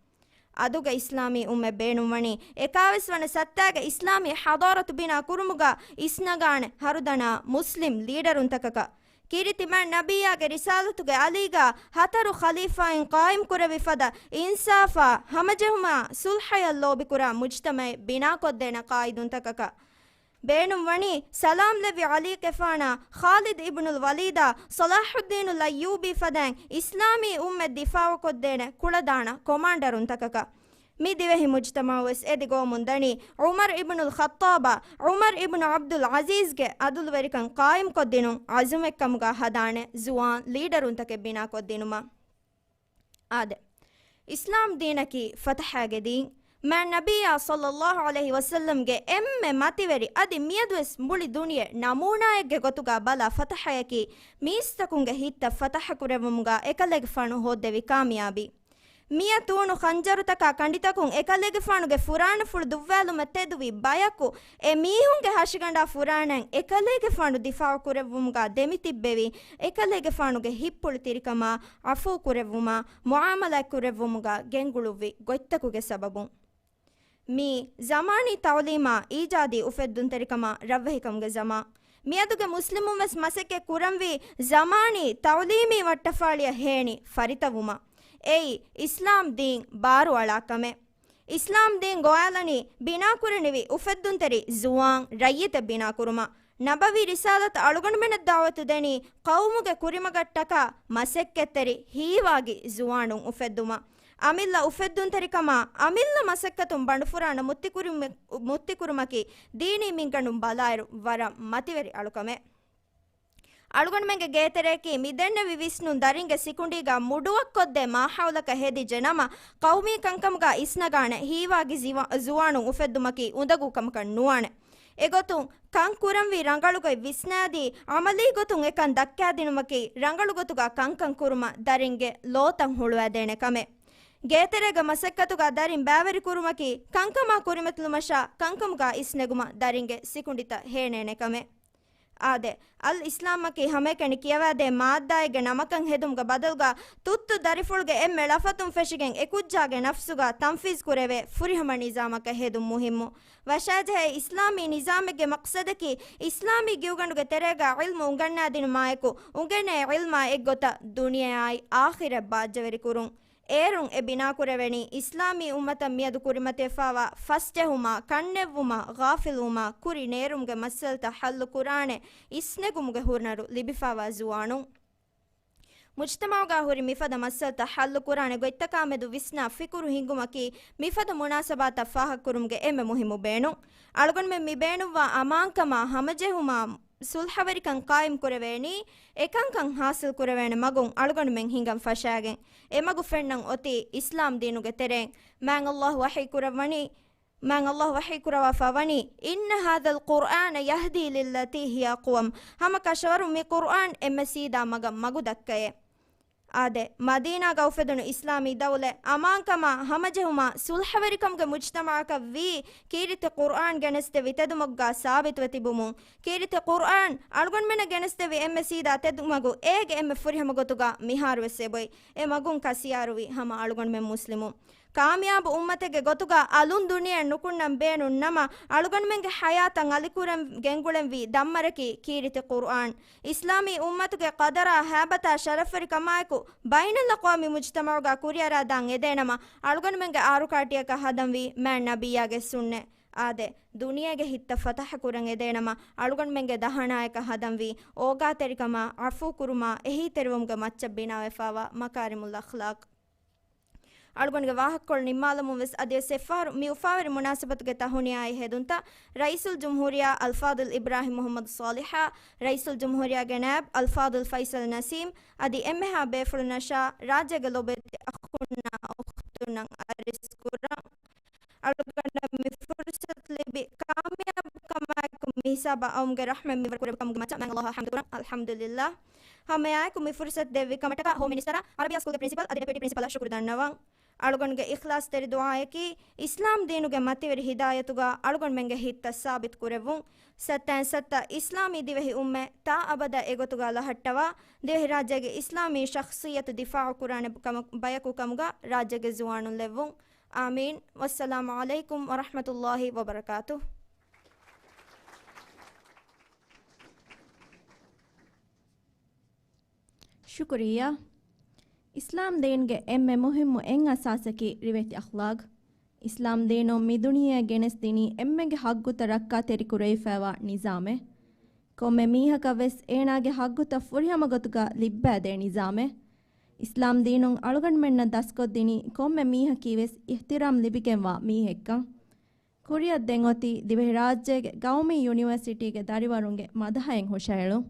އަދުގެ އިސްލާމީ އުއްމަތް ބޭނުންވަނީ، އެކާވީސް ވަނަ ސައްތާގެ އިސްލާމީ ޙަޟާރަތު ބިނާ ކުރުމުގަ އިސްނަގާނެ ހަރުދަނާ މުސްލިމް ލީޑަރުންތަކަކަށް. ކީރިތި މާތް ނަބިއްޔާގެ ރިސާލަތުގެ އަލީގަ ހަތަރު ޚަލީފާއިން ޤާއިމް ކުރެއްވި ފަދަ އިންސާފާ، ހަމަޖެހުމާ، ޞުލްޙަޔަށް ލޯބިކުރާ މުޖްތަމަޢެއް ބިނާކޮށްދޭނެ ޤާއިދުންތަކަކަށް. ބޭނުންވަނީ، ސަލާމް ލެއްވި ޢަލީގެފާނާ، ޚާލިދު އިބްނުލް ވަލީދާ، ޞަލާޙުއްދީނުލް އައްޔޫބީ ފަދައިން އިސްލާމީ އުއްމަތް ދިފާޢުކޮށްދޭނެ ކުޅަދާނަ ކޮމާންޑަރުންތަކަކަށް. މި ދިވެހި މުޖްތަމަޢުވެސް އެދި ގޮވަމުން ދަނީ، ޢުމަރު އިބްނުލް ޚައްޠާބާ، ޢުމަރު އިބްނު ޢަބްދުލް ޢަޒީޒްގެ ޢަދުލުވެރިކަން ޤާއިމްކޮށްދިނުން ޢަޒުމެއްކަމުގަ ހަދާނެ ޒުވާން ލީޑަރުންތަކެއް ބިނާކޮށްދިނުމަށް. އާދެ، އިސްލާމް ދީނަކީ ފަތަޙާގެ ދީން. މާތް ނަބިއްޔާ ޞައްލައްލާހު ޢަލައިހި ވަސައްލަމްގެ އެންމެ މަތިވެރި އަދި މިއަދުވެސް މުޅި ދުނިޔެ ނަމޫނާއެއްގެ ގޮތުގަ ބަލާ ފަތަޙަޔަކީ، މީސްތަކުންގެ ހިތްތައް ފަތަޙަ ކުރެއްވުމުގަ އެކަލޭގެފާނު ހޯއްދެވި ކާމިޔާބީ. މިޔަ ތޫނު ޚަންޖަރުތަކާ ކަނޑިތަކުން އެކަލޭގެފާނުގެ ފުރާނަފުޅު ދުއްވާލުމަށް ތެދުވި ބަޔަކު، އެ މީހުންގެ ހަށިގަނޑާ ފުރާނައިން އެކަލޭގެފާނު ދިފާޢު ކުރެއްވުމުގަ ދެމިތިއްބެވި، އެކަލޭގެފާނުގެ ހިތްޕުޅު ތިރިކަމާ، ޢަފޫ ކުރެއްވުމާ، މުޢާމަލާތް ކުރެއްވުމުގަ ގެންގުޅުއްވި ގޮތްތަކުގެ ސަބަބުން. މީ ޒަމާނީ ތަޢުލީމާ އީޖާދީ އުފެއްދުންތެރިކަމާ ރަށްވެހިކަމުގެ ޒަމާން. މިއަދުގެ މުސްލިމުން ވެސް މަސައްކަތް ކުރަންވީ ޒަމާނީ ތަޢުލީމީ ވައްޓަފާޅިއަށް ހޭނި ފަރިތަވުމަށް. އެއީ، އިސްލާމް ދީން ބާރުއަޅާ ކަމެއް. އިސްލާމް ދީން ގޮވާލަނީ ބިނާކުރަނިވި އުފެއްދުންތެރި ޒުވާން ރައްޔިތެއް ބިނާކުރުމަށް. ނަބަވީ ރިސާލަތު އަޅުގަނޑުމެންނަށް ދަޢުވަތު ދެނީ ޤައުމުގެ ކުރިމަގަށްޓަކާ މަސައްކަތްތެރި ހީވާގި ޒުވާނުން އުފެއްދުމަށް. އަމިއްލަ އުފެއްދުންތެރިކަމާ، އަމިއްލަ މަސައްކަތުން ބަނޑުފުރާނަ މުއްތިކުރިމެ-، މުއްތިކުރުމަކީ ދީނީ މިންގަނޑުން ބަލާއިރު ވަރަށް މަތިވެރި އަޅުކަމެއް. އަޅުގަނޑުމެންގެ ގޭތެރެއަކީ މިދެންނެވި ވިސްނުން ދަރިންގެ ސިކުނޑީގަ މުޑުވައްކޮށްދޭ މާހައުލަކަށް ހެދި ޖެނަމަ، ޤައުމީ ކަންކަމުގަ އިސްނަގާނެ ހީވާގި ޒިވާ-، ޒުވާނުން އުފެއްދުމަކީ އުނދަގޫ ކަމަކަށް ނުވާނެ. އެގޮތުން، ކަން ކުރަންވީ ރަނގަޅުގޮތް ވިސްނާދީ، ޢަމަލީ ގޮތުން އެކަން ދައްކާދިނުމަކީ ރަނގަޅު ގޮތުގަ ކަންކަން ކުރުމަށް ދަރިންގެ ލޯތައް ހުޅުވައިދޭނެ ކަމެއް. ގޭތެރޭގަ މަސައްކަތުގަ ދަރިން ބައިވެރިކުރުމަކީ، ކަންކަމާ ކުރިމަތިލުމަށާ ކަންކަމުގަ އިސްނެގުމަށް ދަރިންގެ ސިކުނޑިތައް ހޭނޭނެ ކަމެއް. އާދެ، އަލް އިސްލާމްއަކީ ހަމައެކަނި ކިޔަވާދޭ މާއްދާއެއްގެ ނަމަކަށް ހެދުމުގެ ބަދަލުގަ، ތުއްތު ދަރިފުޅުގެ އެންމެ ޅަފަތުން ފެށިގެން އެކުއްޖާގެ ނަފްސުގަ ތަންފީޒް ކުރެވޭ ފުރިހަމަ ނިޒާމަކަށް ހެދުން މުހިއްމު. ވަށާޖެހޭ އިސްލާމީ ނިޒާމެއްގެ މަޤްޞަދަކީ، އިސްލާމީ ގިއުގަނޑުގެ ތެރޭގަ ޢިލްމު އުނގަންނާދިނުމާއެކު، އުނގެނޭ ޢިލްމާ އެއްގޮތަށް ދުނިޔެއާއި އާޚިރަތް ބާއްޖަވެރިކުރުން. އޭރުން އެ ބިނާކުރެވެނީ، އިސްލާމީ އުއްމަތަށް މިއަދު ކުރިމަތިވެފާވާ ފަސްޖެހުމާ، ކަންނެއްވުމާ، ޣާފިލުވުމާ، ކުރި ނޭރުމުގެ މައްސަލަތައް ޙައްލު ކުރާނެ އިސްނެގުމުގެ ހުރުނަރު ލިބިފާވާ ޒުވާނުން. މުޖްތަމަޢުގަ ހުރި މިފަދަ މައްސަލަތައް ޙައްލު ކުރާނެ ގޮތްތަކާމެދު ވިސްނާ ފިކުރު ހިންގުމަކީ މިފަދަ މުނާސަބާތައް ފާހަގަކުރުމުގެ އެންމެ މުހިއްމު ބޭނުން. އަޅުގަނޑުމެން މި ބޭނުންވާ އަމާންކަމާ ހަމަޖެހުމާ، ޞުލްޙަވެރިކަން ޤާއިމް ކުރެވޭނީ، އެކަންކަން ޙާޞިލް ކުރެވޭނެ މަގުން އަޅުގަނޑުމެން ހިނގަން ފަށާގެން. އެ މަގު ފެންނަން އޮތީ އިސްލާމް ދީނުގެ ތެރެއިން. މާތް ﷲ ވަޙީ ކުރައްވަނީ، މާތް ﷲ ވަޙީ ކުރައްވާފަ ވަނީ، "إن هذا القرآن يهدي للتي هي أقوم." ހަމަ ކަށަވަރުން މި ޤުރްއާން އެންމެ ސީދާ މަގަށް މަގު ދައްކައޭ. އާދެ، މަދީނާގަ އުފެދުނު އިސްލާމީ ދައުލަތް އަމާންކަމާ ހަމަޖެހުމާ ޞުލްޙަވެރިކަމުގެ މުޖްތަމަޢަކަށް ވީ ކީރިތި ޤުރްއާން ގެނެސްދެއްވި ތެދުމަގުގަ ސާބިތުވެ ތިބުމުން، ކީރިތި ޤުރްއާން އަޅުގަނޑުމެންނަށް ގެނެސްދެއްވި އެންމެ ސީދާ ތެދުމަގު އޭގެ އެންމެ ފުރިހަމަ ގޮތުގަ މިހާރުވެސް އެބޮތް. އެ މަގުން ކަސިޔާރުވި ހަމަ އަޅުގަނޑުމެން މުސްލިމުން. ކާމިޔާބު އުއްމަތެއްގެ ގޮތުގަ އަލުން ދުނިޔެއަށް ނުކުންނަން ބޭނުން ނަމަ، އަޅުގަނޑުމެންގެ ޙަޔާތަށް އަލިކުރަން ގެންގުޅެންވީ ދަންމަރަކީ ކީރިތި ޤުރްއާން. އިސްލާމީ އުއްމަތުގެ ޤަދަރާ، ހައިބަތާ، ޝަރަފްވެރިކަމާއެކު، ބައިނަލްއަޤްވާމީ މުޖްތަމަޢުގަ ކުރިއަރާދާން އެދޭނަމަ، އަޅުގަނޑުމެންގެ އާރުކާޓިއަކަށް ހަދަންވީ މާތް ނަބިއްޔާގެ ސުންނަތް. އާދެ، ދުނިޔޭގެ ހިތްތައް ފަތަޙަ ކުރަން އެދޭނަމަ، އަޅުގަނޑުމެންގެ ދަހަނާޔަކަށް ހަދަންވީ އޯގާތެރިކަމާ، ޢަފޫކުރުމާ، އެހީތެރިވުމުގެ މައްޗަށް ބިނާވެފާވާ މަކާރިމުލް އަޚްލާޤް. އަޅުގަނޑުގެ ވާހަކަކޮޅު ނިންމާލަމުން ވެސް އަދި އެއްފަހަރު މި އުފާވެރި މުނާސަބަތުގެ ތަހުނިޔާއި ހެދުންތައް ރައީސުލްޖުމްހޫރިއްޔާ އަލްފާޟިލް އިބްރާހިމް މުޙައްމަދު ޞާލިޙާ، ރައީސުލްޖުމްހޫރިއްޔާގެ ނައިބް އަލްފާޟިލް ފައިސަލް ނަސީމް އަދި އެންމެހާ ބޭފުޅުންނަށާ ރާއްޖޭގެ ލޯބިވެތި އަޚުންނާ އުޚްތުންނަށް އަރިސްކުރަން. އަޅުގަނޑަށް މި ފުރުޞަތު ލިބި ކާމިޔާބުކަމާއެކު މި ހިސާބަށް އައުމުގެ ރަޙްމަތް މިވަރު ކުރެއްވި ކަމުގެ މައްޗަށް މާތް ﷲ އަށް ޙަމްދު ކުރަން. އަލްޙަމްދުލިއްލާހް. ހަމައެއާއެކު މި ފުރުޞަތު ދެއްވި ކަމަށްޓަކާ ހޯމް މިނިސްޓަރާ، ޢަރަބިއްޔާ ސްކޫލްގެ ޕްރިންސިޕަލް އަދި ޑެޕިއުޓީ ޕްރިންސިޕަލްއަށް ޝުކުރު ދަންނަވަން. އަޅުގަނޑުގެ އިޚްލާޞްތެރި ދުޢާއަކީ، އިސްލާމް ދީނުގެ މަތިވެރި ހިދާޔަތުގަ އަޅުގަނޑުމެންގެ ހިތްތައް ސާބިތު ކުރެއްވުން. ސައްތައިން ސައްތަ އިސްލާމީ ދިވެހި އުއްމަތް ތާ އަބަދަށް އެގޮތުގަ ލަހައްޓަވާ، ދިވެހިރާއްޖޭގެ އިސްލާމީ ޝަޚްޞިއްޔަތު ދިފާޢު ކުރާނެ ކަމަށް، ބަޔަކު ކަމުގަ ރާއްޖޭގެ ޒުވާނުން ލެއްވުން. އާމީން. ވައްސަލާމު ޢަލައިކުމް ވަރަޙްމަތުﷲ ވަބަރަކާތުހު. ޝުކުރިއްޔާ. އިސްލާމް ދީންގެ އެންމެ މުހިއްމު އެއް އަސާސަކީ ރިވެތި އަޚްލާޤް. އިސްލާމް ދީނުން މި ދުނިޔެއަށް ގެނެސްދިނީ އެންމެގެ ޙައްޤުތައް ރައްކާތެރިކުރެވިފައިވާ ނިޒާމެއް. ކޮންމެ މީހަކަށް ވެސް އޭނާގެ ޙައްޤުތައް ފުރިހަމަ ގޮތުގަ ލިއްބައިދޭ ނިޒާމެއް. އިސްލާމް ދީނުން އަޅުގަނޑުމެންނަށް ދަސްކޮށްދިނީ ކޮންމެ މީހަކީ ވެސް އިޙްތިރާމް ލިބިގެންވާ މީހެއްކަން. ކުރިއަށް ދެން އޮތީ ދިވެހިރާއްޖޭގެ ޤައުމީ ޔުނިވަރސިޓީގެ ދަރިވަރުންގެ މަދަޙައެއް ހުށައެޅުން.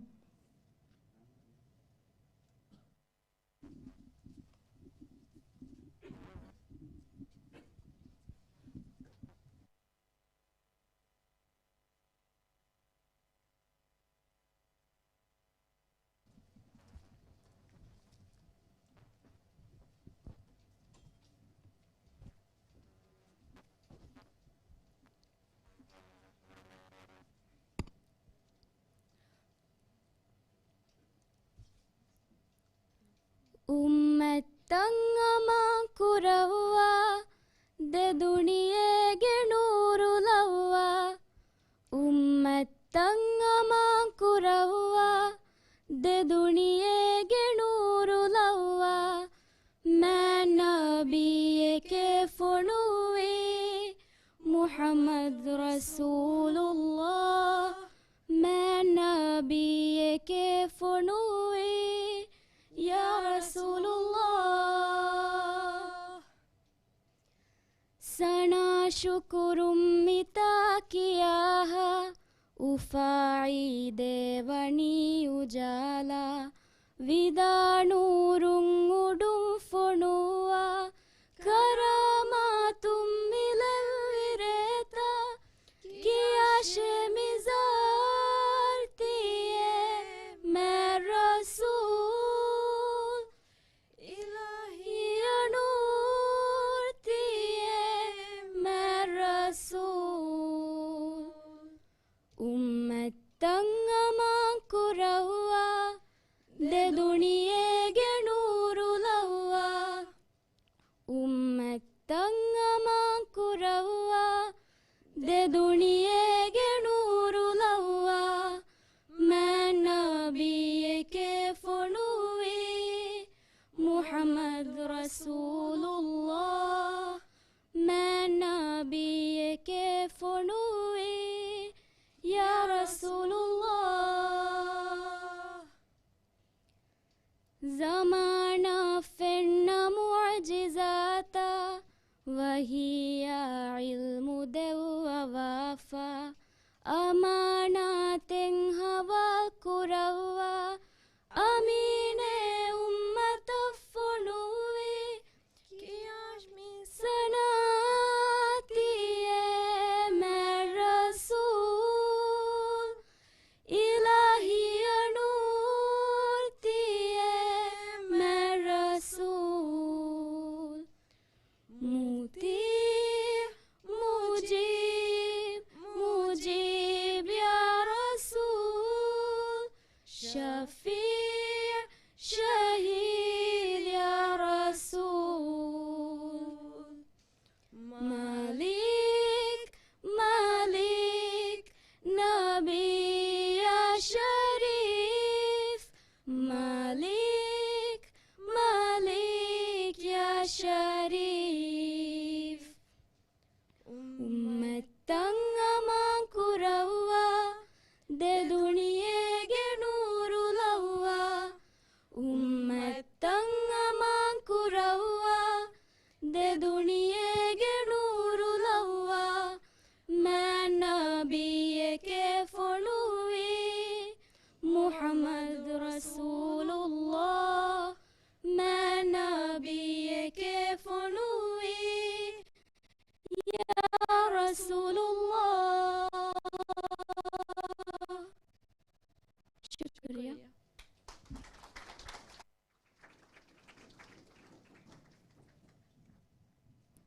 އުއްމަތްތައް އަމާން ކުރައްވާ، ދެ ދުނިޔޭގެ ނޫރު ލައްވާ. އުއްމަތްތައް އަމާން ކުރައްވާ، ދެ ދުނިޔޭގެ ނޫރު ލައްވާ. މާތް ނަބިއްޔެކޭ ފޮނުއްވީ، މުޙައްމަދު ރަސޫލުﷲ. މާތް ނަބީއެކޭ ފޮނުވީ، ޔާ ރަސޫލުﷲ. ސަނާ ޝުކުރުން މިތާ ކިޔާހާ، އުފާ އީދޭ ވަނީ އުޖާލާ، ވިދާ ނޫރުން އުޑުން ފޮނުވާ، ކަރާމާތުން މިލެއްވި ރޭތާ، ކިޔާށޭ މި ޒާތީއޭ މާތް ރަސޫލް. އިލާހީ އަނޫރުތީއޭ މާތް ރަސޫލް. އުއްމަތްތައް އަމާން ކުރައްވާ، ދެ ދުނިޔޭގެ ނޫރު ލައްވާ. އުއްމަތްތައް އަމާން ކުރައްވާ، ދެ ދުނިޔޭގެ ނޫރު ލައްވާ. މާތް ނަބީއެކޭ ފޮނުވީ، މުޙައްމަދު ރަސޫލުﷲ. މާތް ނަބީއެކޭ ފޮނުވީ، ޔާ ރަސޫލުﷲ. ޒަމާނާ ފެންނަ މުޢުޖިޒާތާ، ވަޙީއާ ޢިލްމު ދެއްވަވާފާ، އަމާނާތެއް ހަވާލު ކުރައްވާ، އަމީނޭ އުއްމަތަށް ފޮނުވީ، ކިޔާށޭ މި ޒާތީއޭ މާތް ރަސޫލް. އިލާހީ އަނޫރުތީއޭ މާތް ރަސޫލް. މުޠީޢު، މުޖީބު، މުޖީބު، ޔާ ރަސޫލް. ޝަފީޢު، ޝަހީދު، ޔާ ރަސޫލް. މަލީކް، މަލީކް، ނަބީ ޔާ ޝަރީފް. މަލީކް، މަލީކް، ޔާ ޝަރީފް. އުއްމަތްތައް އަމާން ކުރައްވާ، ދެ ދުނިޔޭގެ ނޫރު ލައްވާ. އުއްމަތްތައް އަމާން ކުރައްވާ، ދެ ދުނިޔޭގެ ނޫރު ލައްވާ. މާތް ނަބީއެކޭ ފޮނުވީ، މުޙައްމަދު ރަސޫލުﷲ. މާތް ނަބީއެކޭ ފޮނުވީ، ޔާ ރަސޫލުﷲ. ޝުކުރިއްޔާ.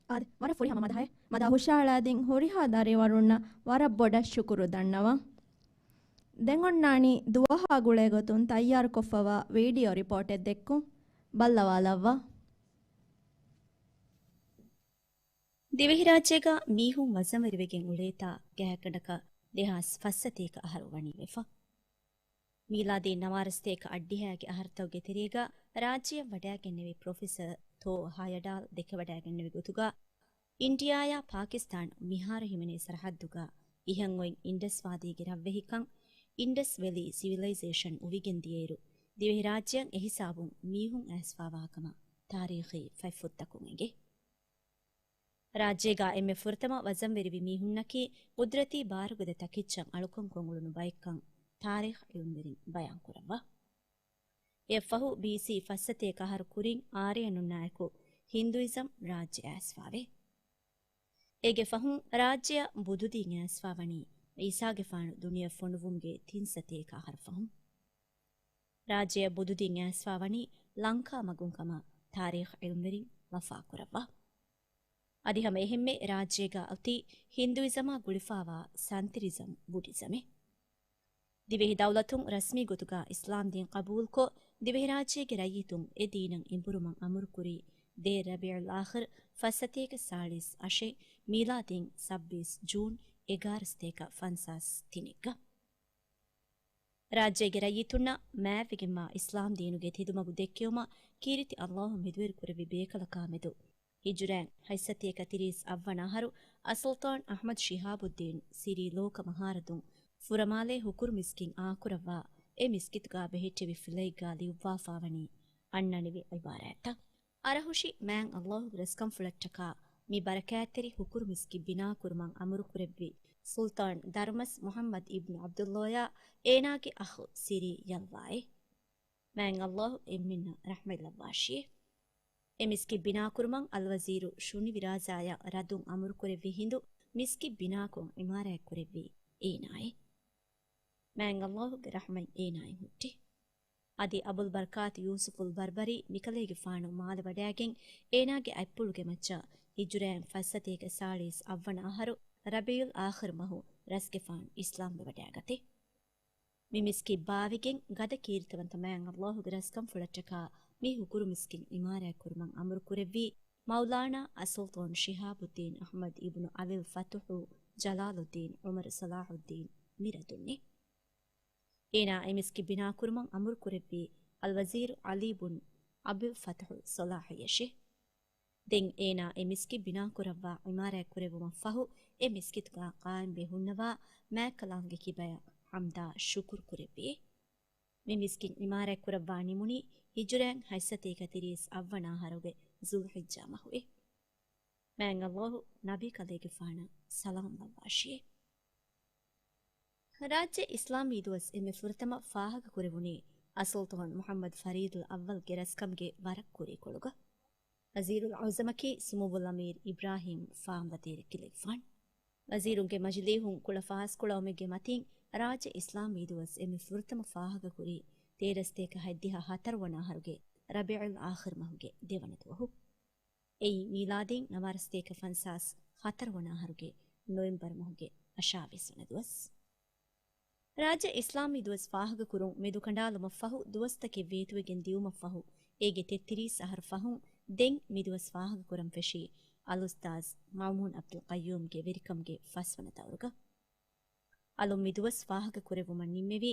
އާދެ، ވަރަށް ފުރިހަމަ މަދަޙައެއް. މަދާ ހުށަހަޅާދިން ހުރިހާ ދަރިވަރުންނަށް ވަރަށް ބޮޑަށް ޝުކުރު ދަންނަވަން. ދެން އޮންނާނީ ދުވަހާ ގުޅޭގޮތުން ތައްޔާރުކޮށްފަވާ ވީޑިއޯ ރިޕޯޓެއް ދެއްކުން. ބައްލަވާލައްވާ. ދިވެހިރާއްޖޭގަ މީހުން ވަޒަންވެރިވެގެން އުޅޭތާ ގާތްގަނޑަކަށް ދެހާސް ފައްސަތޭކަ އަހަރު ވަނީ ވެފަ. މީލާދީ ނަވާރަސަތޭކަ އަށްޑިހައިގެ އަހަރުތަކުގެ ތެރޭގަ ރާއްޖެއަށް ވަޑައިގެންނެވި ޕްރޮފެސަރ ތޯ ހަޔަޑާލް ދެކެވަޑައިގެންނެވި ގޮތުގަ، އިންޑިއާޔާ ޕާކިސްތާން މިހާރު ހިމެނޭ ސަރަހައްދުގަ އިހަށް އޮތް އިންޑަސް ވާދީގެ ރަށްވެހިކަން، އިންޑަސް ވެލީ ސިވިލައިޒޭޝަން އުވިގެން ދިޔައިރު، ދިވެހިރާއްޖެއަށް އެހިސާބުން މީހުން އައިސްފާވާ ކަމަށް ތާރީޚީ ފަތްފުށްތަކުން އެނގޭ. ރާއްޖޭގަ އެންމެ ފުރަތަމަ ވަޒަންވެރިވި މީހުންނަކީ ޤުދްރަތީ ބާރުގަދަ ތަކެއްޗަށް އަޅުކަން ކޮށް އުޅުނު ބައެއްކަން ތާރީޚް ޢިލްމުވެރިން ބަޔާންކުރައްވާ. އެއަށްފަހު ބީސީ ފައްސަތޭކަ އަހަރު ކުރިން އާރިޔަނުންނާއެކު ހިންދުއިޒަމް ރާއްޖެ އައިސްފާވޭ. އޭގެ ފަހުން ރާއްޖެއަށް ބުދުދީން އައިސްފާވަނީ ޢީސާގެފާނު ދުނިޔެ ފޮނުވުމުގެ ތިން ސަތޭކަ އަހަރު ފަހުން. ރާއްޖެއަށް ބުދުދީން އައިސްފާވަނީ ލަންކާ މަގުން ކަމަށް ތާރީޚް ޢިލްމުވެރިން ވަފާކުރައްވާ. އަދި ހަމަ އެހެންމެ ރާއްޖޭގަ އޮތީ ހިންދުއިޒަމާ ގުޅިފާވާ ސަންތިރިޒަމް ބުޑިޒަމެއް. ދިވެހި ދައުލަތުން ރަސްމީ ގޮތުގަ އިސްލާމްދީން ޤަބޫލުކޮށް، ދިވެހިރާއްޖޭގެ ރައްޔިތުން އެ ދީނަށް އެނބުރުމަށް އަމުރުކުރީ ދޭއް ރަބީޢުލް އާޚިރު ފައްސަތޭކަ ސާޅީސް އަށެއް، މީލާދީން ސައްބީސް ޖޫން އެގާރަ ސަތޭކަ ފަންސާސް ތިނެއްގަ. ރާއްޖޭގެ ރައްޔިތުންނަށް މާތްވެގެންވާ އިސްލާމް ދީނުގެ ތެދުމަގު ދެއްކެވުމަށް ކީރިތި އައްލާހު މެދުވެރިކުރެއްވި ބޭކަލަކާމެދު، ހިޖުރައިން ހަތްސަތޭކަ ތިރީސް އަށްވަނަ އަހަރު އައްސުލްޠާން އަޙްމަދު ޝިހާބުއްދީން ސިރީ ލޯކަ މަހާރަދުން ފުރަމާލޭ ހުކުރު މިސްކިތް އާކުރައްވާ އެ މިސްކިތުގާ ބެހެއްޓެވި ފްލެގްގާ ލިޔުއްވާފާވަނީ އަންނަނިވި ޢިބާރާތްތައް. އަރަހުށި މާތް ﷲގެ ރަސްކަންފުޅަށްޓަކާ މި ބަރަކާތްތެރި ހުކުރު މިސްކިތް ބިނާކުރުމަށް އަމުރުކުރެއްވި ސުލްޠާން ދަރުމަސް މުޙައްމަދު އިބްނު ޢަބްދުﷲއާ އޭނާގެ އަޚު ސިރީ ޔަލްވާއޭ. މާތް ﷲ އެންމެންނަށް ރަޙްމަތްލައްވާށި. އެ މިސްކިތް ބިނާކުރުމަށް އަލްވަޒީރު ޝުނި ވިރާޒާޔަށް ރަދުން އަމުރުކުރެއްވި ހިނދު މިސްކިތް ބިނާކޮށް ޢިމާރާތްކުރެއްވީ އޭނާއޭ. މާތް ﷲގެ ރަޙްމަތް އޭނާއިން ހުއްޓި. އަދި އަބުލް ބަރަކާތު ޔޫސުފުލް ބަރްބަރީ މިކަލޭގެފާނު މާލެ ވަޑައިގެން އޭނާގެ އަތްޕުޅުގެ މައްޗަށް ހިޖުރައިން ފައްސަތޭކަ ސާޅީސް އަށްވަނަ އަހަރު ރަބީޢުލް އާޚިރު މަހު ރަސްގެފާނު އިސްލާމްވެވަޑައިގަތީ. މި މިސްކިތް ބާވިގެން ގަދަ ކީރިތިވަންތަ މާތް ﷲގެ ރަސްކަންފުޅަށްޓަކާ މި ހުކުރު މިސްކިތް ޢިމާރާތްކުރުމަށް އަމުރުކުރެއްވީ މައުލާނާ އައްސުލްޠާން ޝިހާބުއްދީން އަޙްމަދު އިބްނު އަލިލް ފަތުޙު ޖަލާލުއްދީން ޢުމަރު ޞަލާޙުއްދީން މި ރަދުންނޭ. އޭނާ އެ މިސްކިތް ބިނާކުރުމަށް އަމުރުކުރެއްވީ އަލްވަޒީރު ޢަލީ ބުން އަބިލް ފަތުޙު ޞަލާޙީއަށޭ. ދެން އޭނާ އެ މިސްކިތް ބިނާކުރައްވާ ޢިމާރާތްކުރެއްވުމަށްފަހު، އެ މިސްކިތުގާ ޤާއިމްވެ ހުންނަވާ މާތްކަލާނގެ ކިބަޔަށް ޙަމްދާ ޝުކުރު ކުރެއްވި. މި މިސްކިތް ޢިމާރާތްކުރައްވާ ނިމުނީ ހިޖުރައިން ހަތްސަތޭކަ ތިރީސް އަށްވަނަ އަހަރުގެ ޛުލްޙިއްޖާ މަހުއި. މާތް ﷲ ނަބީ ކަލޭގެފާނަށް ސަލާމް ލައްވާށި. ރާއްޖެ އިސްލާމީ ދުވަސް އެންމެ ފުރަތަމަ ފާހަގަކުރެވުނީ އައްސުލްޠާން މުޙައްމަދު ފަރީދުލް އައްވަލްގެ ރަސްކަމުގެ ވަރަށް ކުރީކޮޅުގަ. ވަޒީރުލް އަޢުޒަމަކީ ސުމުއްވުލް އަމީރު އިބްރާހީމް ފާމް ވަޒީރު ކިލެގެފާން. ވަޒީރުންގެ މަޖިލީހުން ކުޅަ ފާސްކުޅައުމެއްގެ މަތިން ރާއްޖެ އިސްލާމީ ދުވަސް އެންމެ ފުރަތަމަ ފާހަގަކުރީ ތޭރަސްތޭކަ ހަތްދިހަ ހަތަރު ވަނަ އަހަރުގެ ރަބީޢުލް އާޚިރު މަހުގެ ދެވަނަ ދުވަހު. އެއީ މީލާދީން ނަވާރަސްތޭކަ ފަންސާސް ހަތަރު ވަނަ އަހަރުގެ ނޮވެމްބަރު މަހުގެ އަށާވީސް ވަނަ ދުވަސް. ރާއްޖެ އިސްލާމީ ދުވަސް ފާހަގަކުރުން މެދުކަނޑާލުމަށްފަހު ދުވަސްތަކެއް ވޭތުވެގެން ދިއުމަށްފަހު، އޭގެ ތެއްތިރީސް އަހަރު ފަހުން ދެން މިދުވަސް ފާހަގަކުރަން ފެށީ އަލްއުސްތާޛް މައުމޫން ޢަބްދުލް ޤައްޔޫމްގެ ވެރިކަމުގެ ފަސްވަނަ ދައުރުގަ. އަލުން މިދުވަސް ފާހަގަކުރެއްވުމަށް ނިންމެވީ،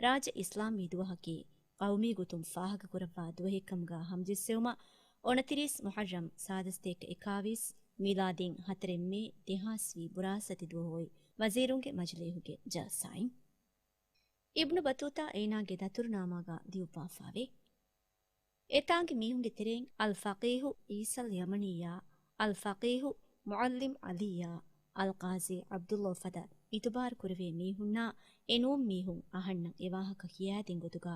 ރާއްޖެ އިސްލާމީ ދުވަހަކީ ޤައުމީ ގޮތުން ފާހަގަކުރައްވާ ދުވަހެއްކަމުގާ ހަމަޖެއްސެވުމަށް، އޮނަތިރީސް މުޙައްރަމް ސާދަސްތޭކަ އެކާވީސް، މީލާދީން ހަތަރެއް މޭ ދެހާސް ވީ ބުރާސް އަދި ދުވަހު އޮތް ވަޒީރުންގެ މަޖިލީހުގެ ޖަލްސާއިން. އިބްނު ބަތޫތާ އޭނާގެ ދަތުރުނާމާގާ ދިއުއްވާފާވޭ. އެތާނގެ މީހުންގެ ތެރެއިން އަލްފަޤީހު އީސަލް ޔަމަނިއްޔާ، އަލްފަޤީހު މުޢައްލިމް ޢަލީއްޔާ، އަލްޤާޟީ ޢަބްދުﷲ ފަދަ އިތުބާރު ކުރެވޭ މީހުންނާ އެނޫން މީހުން އަހަންނަށް އެވާހަކަ ކިޔާދިން ގޮތުގާ،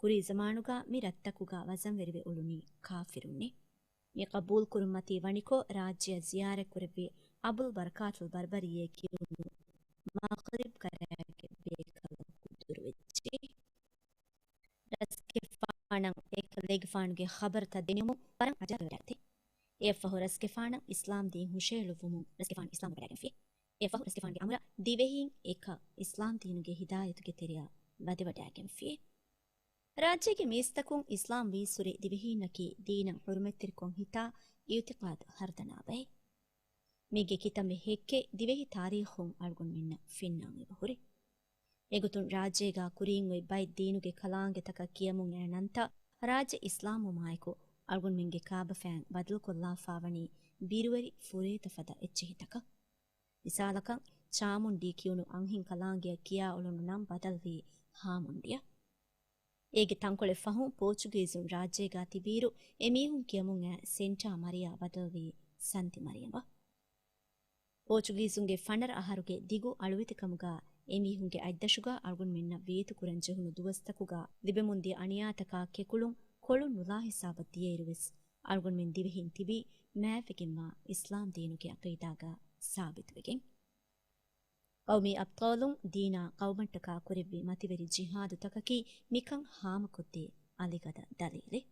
ކުރީ ޒަމާނުގާ މި ރަށްތަކުގާ ވަޒަންވެރިވެ އުޅުނީ ކާފިރުންނޭ. މި ޤަބޫލުކުރުންމަތީ ވަނިކޮށް، ރާއްޖެއަށް ޒިޔާރަތްކުރެއްވި އަބުލް ބަރަކާތުލް ބަރްބަރީއޭ ކިޔުނު މަޣްރިބް ގަރާގެ ބޭކަލަކު ދުރުވެއްޖެ. ރަސްގެފާނަށް އެކަލޭގެފާނުގެ ޚަބަރުތައް ދެނެވުމުން ވަރަށް އަޖައިބުވެވަޑައިގަތޭ. އެއަށްފަހު ރަސްގެފާނަށް އިސްލާމް ދީން ހުށައެޅުއްވުމުން ރަސްގެފާނު އިސްލާމްވެވަޑައިގެންފި. އެއަށްފަހު ރަސްގެފާނުގެ އަމުރަށް ދިވެހީން އެކަށް އިސްލާމް ދީނުގެ ހިދާޔަތުގެ ތެރެއަށް ވަދެވަޑައިގެންފި. ރާއްޖޭގެ މީސްތަކުން އިސްލާމް ވީއްސުރެ ދިވެހީންނަކީ ދީނަށް ޙުރުމަތްތެރިކޮށް ހިތާ އިއުތިޤާދު ހަރުދަނާބައޭ. މީގެ ކިތަންމެ ހެއްކެއް ދިވެހި ތާރީޚުން އަޅުގަނޑުމެންނަށް ފެންނާން އެބަހުރި. އެގޮތުން ރާއްޖޭގާ ކުރީން އޮތް ބައެއް ދީނުގެ ކަލާނގެތަކަށް ކިޔަމުން އައި ނަންތައް ރާއްޖެ އިސްލާމްވުމާއެކު އަޅުގަނޑުމެންގެ ކާބަފައިން ބަދަލުކޮށްލާފާވަނީ ބިރުވެރި ފުރޭތަ ފަދަ އެއްޗިހިތަކަށް. މިސާލަކަށް، ޗާމުންޑީ ކިޔުނު އަންހެން ކަލާނގެއަށް ކިޔާ އުޅުނު ނަން ބަދަލުވީ ހާމުންޑިއަށް. އޭގެ ތަންކޮޅެއް ފަހުން ޕޯޗުގީޒުން ރާއްޖޭގާ ތިބިއިރު، އެމީހުން ކިޔަމުން އައި ސެންޓާ މަރިޔާ ބަދަލުވީ ސަންތި މަރިޔަމަށް. ޕޯޗުގީޒުންގެ ފަނަރަ އަހަރުގެ ދިގު އަޅުވެތިކަމުގާ އެމީހުންގެ އަތްދަށުގާ އަޅުގަނޑުމެންނަށް ވޭތުކުރަން ޖެހުނު ދުވަސްތަކުގާ ލިބެމުންދިޔަ އަނިޔާތަކާ ކެކުޅުން ކޮޅުން ނުލާ ހިސާބަށް ދިޔައިރުވެސް، އަޅުގަނޑުމެން ދިވެހިން ތިބީ މާތްވެގެންވާ އިސްލާމް ދީނުގެ ޢަޤީދާގާ ސާބިތުވެގެން. ޤައުމީ އަބްޠާލުން ދީނާ ޤައުމަށްޓަކާ ކުރެއްވި މަތިވެރި ޖިހާދުތަކަކީ މިކަން ހާމަކޮށްދޭ އަލިގަދަ ދަލީލެއް.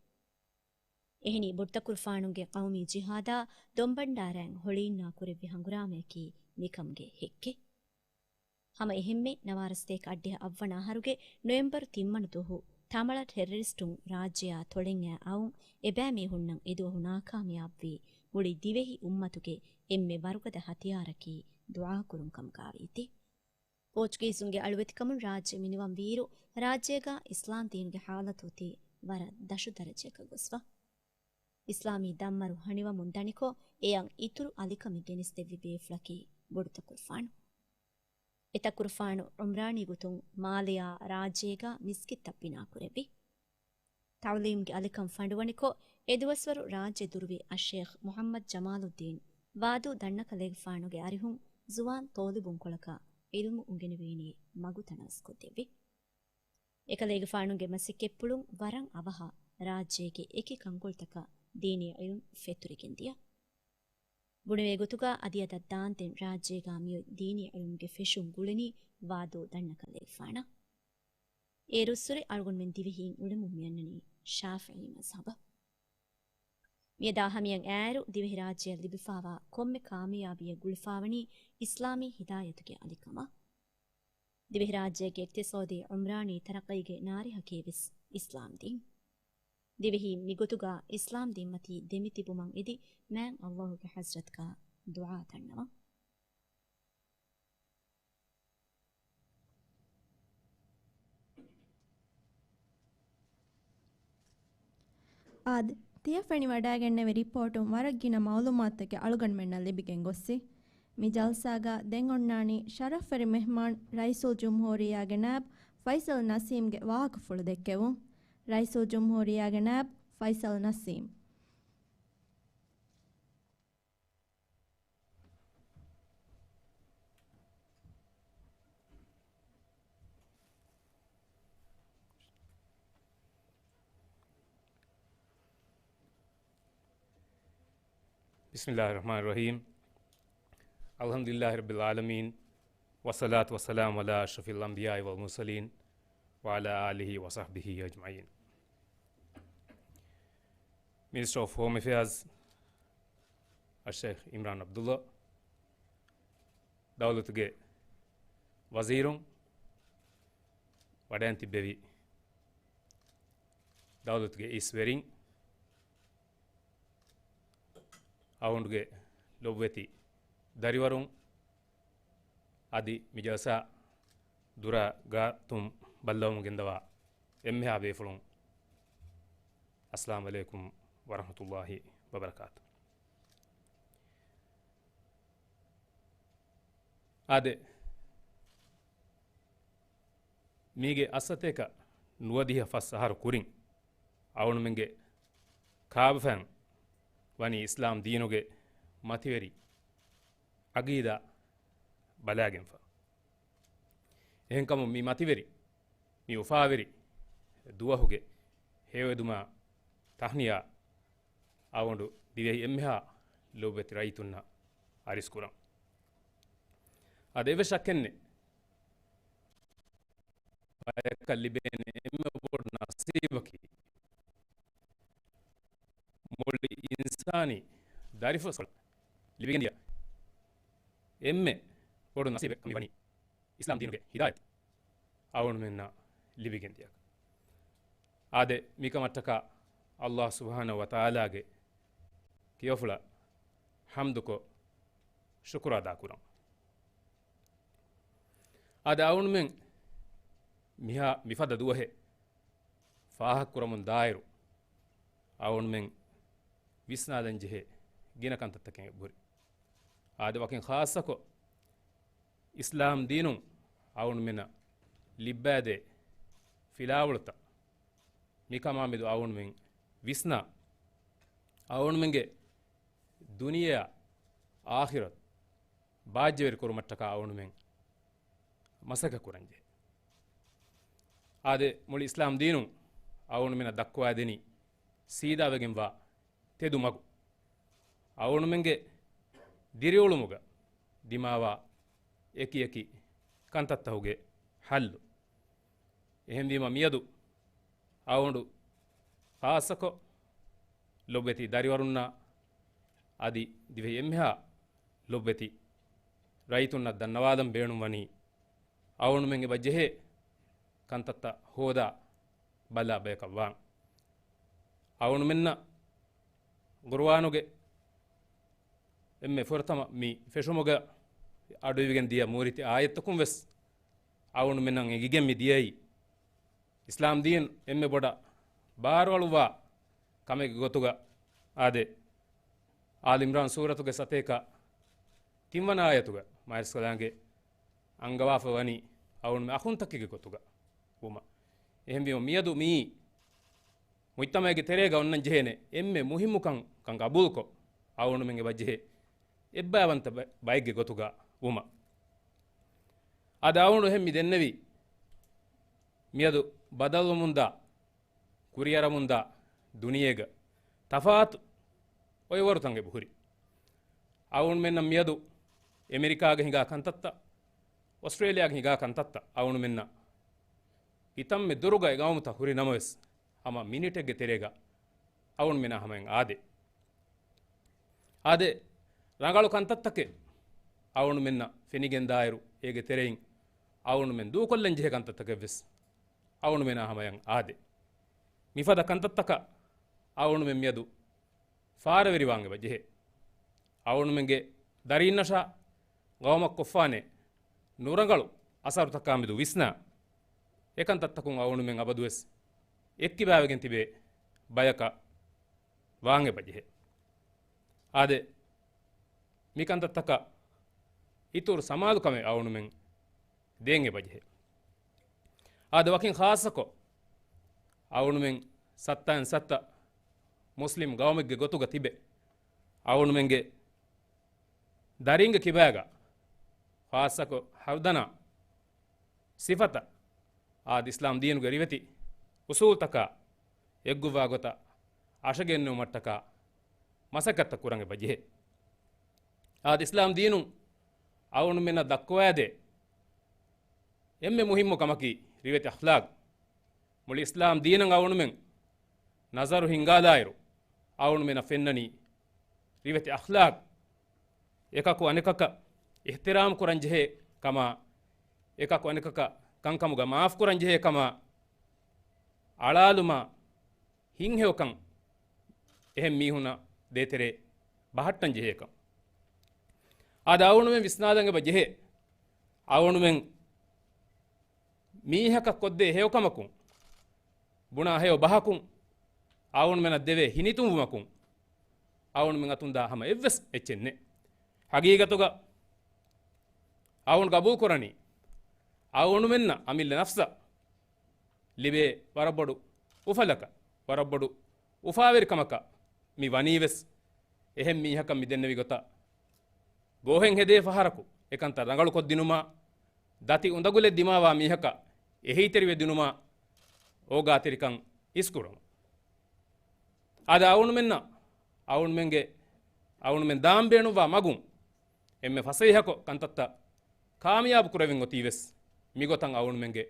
އެހެނީ، ބޮޑުތަކުރުފާނުންގެ ޤައުމީ ޖިހާދާ ދޮންބަންޑާރައިން ހޮޅިއިންނާ ކުރެއްވި ހަނގުރާމަޔަކީ މިކަމުގެ ހެއްކެއް. ހަމަ އެހެންމެ، ނަވާރަސްތޭކަ އައްޑިހަ އަށްވަނަ އަހަރުގެ ނޮވެމްބަރު ތިންވަނަ ދުވަހު ތަމަޅަ ޓެރަރިސްޓުން ރާއްޖެއާ ތޮޅެން އައި އައުން އެބައިމީހުންނަށް އެދުވަހު ނާކާމިޔާބުވީ މުޅި ދިވެހި އުއްމަތުގެ އެންމެ ވަރުގަދަ ހަތިޔާރަކީ ދުޢާކުރުން ކަމުގާވީތީ. ޕޯޗުގީޒުންގެ އަޅުވެތިކަމުން ރާއްޖެ މިނިވަން ވީއިރު، ރާއްޖޭގާ އިސްލާމް ދީނުގެ ޙާލަތު އޮތީ ވަރަށް ދަށު ދަރަޖައަކަށް ގޮސްފަ. އިސްލާމީ ދަންމަރު ހަނިވަމުން ދަނިކޮށް، އެއަށް އިތުރު އަލިކަމެއް ގެނެސްދެއްވި ބޭފުޅަކީ ބޮޑުތަކުރުފާނު. އެތަކުރުފާނު ޢުމްރާނީ ގޮތުން މާލެއާ ރާއްޖޭގަ މިސްކިތްތައް ބިނާކުރެއްވި. ތަޢުލީމްގެ އަލިކަން ފަނޑުވަނިކޮށް، އެދުވަސްވަރު ރާއްޖެ ދުރުވި އައްޝޭޚް މުޙައްމަދު ޖަމާލުއްދީން ވާދޫ ދަންނަކަލޭގެފާނުގެ އަރިހުން ޒުވާން ޠޯލިބުންކޮޅަކަށް ޢިލްމު އުނގެނިވީނީ މަގުތަނަވަސްކޮށްދެއްވި. އެކަލޭގެފާނުގެ މަސައްކަތްޕުޅުން ވަރަށް އަވަހަށް ރާއްޖޭގެ އެކި ކަންކޮޅުތަކަށް ދީނީ ޢިލްމު ފެތުރިގެން ދިޔަ. ބުނެވޭ ގޮތުގަ އަދި އަދަށް ދާންދެން ރާއްޖޭގަ މިއޮތް ދީނީ ޢިލްމުގެ ފެށުން ގުޅެނީ ވާދޫ ދަންނަކަލޭގެފާނަށް. އޭރުއްސުރެ އަޅުގަނޑުމެން ދިވެހީން އުޅެމުން މިއަންނަނީ ޝާފިޢީ މަޒްހަބަށް. މިއަދާ ހަމަޔަށް އައިރު ދިވެހިރާއްޖެއަށް ލިބިފާވާ ކޮންމެ ކާމިޔާބީއެއް ގުޅިފާވަނީ އިސްލާމީ ހިދާޔަތުގެ އަލިކަމަށް. ދިވެހިރާއްޖޭގެ އިޤްތިޞާދީ ޢުމްރާނީ ތަރައްޤީގެ ނާރެހަކީވެސް އިސްލާމްދީން. ދިވެހީން މިގޮތުގަ އިސްލާމްދީންމަތީ ދެމިތިބުމަށް އެދި މާތް ﷲ ގެ ޙަޟްރަތްގަ ދުޢާ ދަންނަވަން. އާދެ، ތިޔަ ފެނިވަޑައިގެންނެވި ރިޕޯޓުން ވަރަށް ގިނަ މަޢުލޫމާތުތަކެއް އަޅުގަނޑުމެންނަށް ލިބިގެން ގޮއްސި. މި ޖަލްސާގަ ދެން އޮންނާނީ ޝަރަފްވެރި މެހްމާން ރައީސުލްޖުމްހޫރިއްޔާގެ ނާއިބް ފައިސަލް ނަސީމްގެ ވާހަކަފުޅު ދެއްކެވުން. ރައީސުލްޖުމްހޫރިއްޔާގެ ނާއިބް ފައިސަލް ނަސީމް. بسم الله الرحمن الرحيم. الحمد لله رب العالمين. والصلاة والسلام على أشرف الأنبياء والمرسلين وعلى آله وصحبه أجمعين. Minister of Home Affairs އައްޝައިޚް އިމްރާން ޢަބްދުﷲ، ދައުލަތުގެ ވަޒީރުން، ވަޑައިން ތިއްބެވި ދައުލަތުގެ އިސްވެރިން، އަޅުގަނޑުގެ ލޮބުވެތި ދަރިވަރުން، އަދި މި ޖަލްސާ ދުރާ ގާތުން ބައްލަވަމުން ގެންދަވާ އެންމެހާ ބޭފުޅުން، އައްސަލާމު ޢަލައިކުމް ވަރަޙްމަތުﷲ ވަބަރަކާތު. އާދެ، މީގެ އައްސަތޭކަ ނުވަދިހަ ފަސް އަހަރު ކުރިން، އަޅުގަނޑުމެންގެ ކާބަފައިން ވަނީ އިސްލާމް ދީނުގެ މަތިވެރި ޢަގީދާ ބަލާގެންފަ. އެހެންކަމުން މި މަތިވެރި، މި އުފާވެރި ދުވަހުގެ ހެޔޮއެދުމާ ތަހްނިޔާ އަޅުގަނޑު ދިވެހި އެންމެހާ ލޮބުވެތި ރައްޔިތުންނަށް އަރިސްކުރަން. އަދި އެއްވެސް ޝައްކެއްނެތް، ބަޔަކަށް ލިބޭނެ އެންމެ ބޮޑު ނަސީބަކީ، މުޅި އިންސާނީ ދަރިފުޅަސްކޮޅަށް ލިބިގެންދިޔަ އެންމެ ބޮޑު ނަސީބެއް ކަމަށް ވަނީ އިސްލާމް ދީނުގެ ހިދާޔަތު އަޅުގަނޑުމެންނަށް ލިބިގެންދިޔަ. އާދެ، މިކަމަށްޓަކާ ﷲ ސުބްޙާނަހޫ ވަތަޢާލާގެ ކިޔަފުޅަށް ޙަމްދުކޮށް، ޝުކުރު އަދާކުރަން. އާދެ، އަޅުގަނޑުމެން މިހާ މިފަދަ ދުވަހެއް ފާހަގަކުރަމުން ދާއިރު، އަޅުގަނޑުމެން ވިސްނާލަން ޖެހޭ ގިނަ ކަންތައްތަކެއް އެބަހުރި. އާދެ، ވަކިން ޚާއްޞަކޮށް އިސްލާމް ދީނުން އަޅުގަނޑުމެންނަށް ލިއްބައިދޭ ފިލާވަޅުތައް މިކަމާމެދު އަޅުގަނޑުމެން ވިސްނާ، އަޅުގަނޑުމެންގެ ދުނިޔެއާ އާޚިރަތު ބާއްޖަވެރި ކުރުމަށްޓަކާ އަޅުގަނޑުމެން މަސައްކަތް ކުރަންޖެހޭ. އާދެ، މުޅި އިސްލާމް ދީނުން އަޅުގަނޑުމެންނަށް ދައްކަވާދެނީ ސީދާވެގެންވާ ތެދު މަގު. އަޅުގަނޑުމެންގެ ދިރިއުޅުމުގަ ދިމާވާ އެކި އެކި ކަންތައްތަކުގެ ޙައްލު. އެހެންވީމަ، މިއަދު އަޅުގަނޑު ޚާއްޞަކޮށް ލޮބުވެތި ދަރިވަރުންނާ އަދި ދިވެހި އެންމެހާ ލޮބުވެތި ރައްޔިތުންނަށް ދަންނަވާލަން ބޭނުންވަނީ، އަޅުގަނޑުމެން އެބަ ޖެހޭ ކަންތައްތައް ހޯދާ ބަލާ ބަޔަކަށް ވާން. އަޅުގަނޑުމެންނަށް ޤުރުއާނުގެ އެންމެ ފުރަތަމަ މި ފެށުމުގަ އަޑުއިވިގެން ދިޔަ މޫރިތި އާޔަތްތަކުން ވެސް އަޅުގަނޑުމެންނަށް އެނގިގެން މި ދިޔައީ، އިސްލާމް ދީން އެންމެ ބޮޑަށް ބާރުއަޅުއްވާ ކަމެއްގެ ގޮތުގަ. އާދެ، އާލި އިމްރާން ސޫރަތުގެ ސަތޭކަ ތިންވަނަ އާޔަތުގަ މާތްރަސްކަލާނގެ އަންގަވާފަ ވަނީ އަޅުގަނޑުމެން އަޚުންތަކެއްގެ ގޮތުގަ ވުމަށް. އެހެންވީމަ މިއަދު މިއީ މުޖްތަމަޢެއްގެ ތެރޭގަ އޮންނަން ޖެހޭނެ އެންމެ މުހިއްމު ކަންކަން ގަބޫލުކޮށް، އަޅުގަނޑުމެން އެބަ ޖެހޭ އެއްބައިވަންތަ ބަ-، ބައެއްގެ ގޮތުގަ ވުމަށް. އަދި އަޅުގަނޑު އެހެން މި ދެންނެވީ މިއަދު ބަދަލުވަމުންދާ، ކުރިއަރަމުންދާ ދުނިޔޭގަ ތަފާތު އޮއިވަރުތައް އެބަހުރި. އަޅުގަނޑުމެންނަށް މިއަދު އެމެރިކާގަ ހިނގާ ކަންތައްތައް، އޮސްޓްރޭލިޔާގަ ހިނގާ ކަންތައްތައް އަޅުގަނޑުމެންނަށް ކިތަންމެ ދުރުގަ އެ ގައުމުތައް ހުރި ނަމަވެސް، ހަމަ މިނިޓެއްގެ ތެރޭގަ އަޅުގަނޑުމެންނާ ހަމަޔަށް އާދޭ. އާދެ، ރަނގަޅު ކަންތައްތަކެއް އަޅުގަނޑުމެންނަށް ފެނިގެންދާއިރު، އޭގެ ތެރެއިން އަޅުގަނޑުމެން ދޫކޮށްލަން ޖެހޭ ކަންތައްތަކެއްވެސް އަޅުގަނޑުމެންނާ ހަމަޔަށް އާދޭ. މިފަދަ ކަންތައްތަކަށް އަޅުގަނޑުމެން މިއަދު ފާރަވެރިވާން އެބަ ޖެހޭ. އަޅުގަނޑުމެންގެ ދަރީންނަށާ ގައުމަށް ކޮށްފާނެ ނުރަނގަޅު އަސަރުތަކާމެދު ވިސްނާ، އެކަންތައްތަކުން އަޅުގަނޑުމެން އަބަދުވެސް އެއްކިބާވެގެން ތިބޭ ބަޔަކަށް ވާން އެބަ ޖެހޭ. އާދެ، މިކަންތައްތަކަށް އިތުރު ސަމާލުކަމެއް އަޅުގަނޑުމެން ދޭން އެބަ ޖެހޭ. އާދެ، ވަކިން ޚާއްޞަކޮށް އަޅުގަނޑުމެން ސައްތައިން ސައްތަ މުސްލިމް ގައުމެއްގެ ގޮތުގަ ތިބެ، އަޅުގަނޑުމެންގެ ދަރީންގެ ކިބާގަ ޚާއްޞަކޮށް ހަރުދަނާ ސިފަތައް އާދެ، އިސްލާމް ދީނުގެ ރިވެތި އުސޫލްތަކާ އެއްގޮވާ ގޮތަށް އަށަގެންނެވުމަށްޓަކާ މަސައްކަތްތައް ކުރަން އެބަ ޖެހޭ. އާދެ، އިސްލާމް ދީނުން އަޅުގަނޑުމެންނަށް ދައްކަވައިދޭ އެންމެ މުހިއްމު ކަމަކީ ރިވެތި އަޚްލާގް. މުޅި އިސްލާމް ދީނަށް އަޅުގަނޑުމެން ނަޒަރު ހިންގާލާއިރު، އަޅުގަނޑުމެންނަށް ފެންނަނީ ރިވެތި އަޚްލާގް. އެކަކު އަނެކަކަށް އިޙްތިރާމް ކުރަން ޖެހޭ ކަމާ، އެކަކު އަނެކަކަށް ކަންކަމުގަ މާފް ކުރަން ޖެހޭ ކަމާ، އަޅާލުމާ، ހިތްހެޔޮކަން އެހެން މީހުންނަށް ދޭތެރޭ ބަހައްޓަން ޖެހޭކަން. އާދެ، އަޅުގަނޑުމެން ވިސްނާލަން އެބަ ޖެހޭ. އަޅުގަނޑުމެން މީހަކަށް ކޮށްދޭ ހެޔޮކަމަކުން، ބުނާ ހެޔޮ ބަހަކުން، އަޅުގަނޑުމެންނަށް ދެވޭ ހިނިތުންވުމަކުން، އަޅުގަނޑުމެން އަތުންދާ ހަމަ އެއްވެސް އެއްޗެއް ނެތް. ހަގީގަތުގަ އަޅުގަނޑު ގަބޫލުކުރަނީ، އަޅުގަނޑުމެންނަށް އަމިއްލަ ނަފްސަށް ލިބޭ ވަރަށް ބޮޑު އުފަލަކަށް، ވަރަށް ބޮޑު އުފާވެރިކަމަކަށް މި ވަނީވެސް، އެހެން މީހަކަށް މި ދެންނެވި ގޮތަށް ގޯހެއް ހެދޭ ފަހަރަކު އެކަންތައް ރަނގަޅުކޮށްދިނުމާ، ދަތި އުނދަގުލެއް ދިމާވާ މީހަކަށް އެހީތެރިވެ ދިނުމާ، އޯގާތެރިކަން އިސްކުރުން. އަދި އަޅުގަނޑުމެންނަށް، އަޅުގަނޑުމެންގެ، އަޅުގަނޑުމެން ދާން ބޭނުންވާ މަގުން އެންމެ ފަސޭހަކޮށް ކަންތައްތައް ކާމިޔާބު ކުރެވެން އޮތީވެސް މިގޮތަށް އަޅުގަނޑުމެންގެ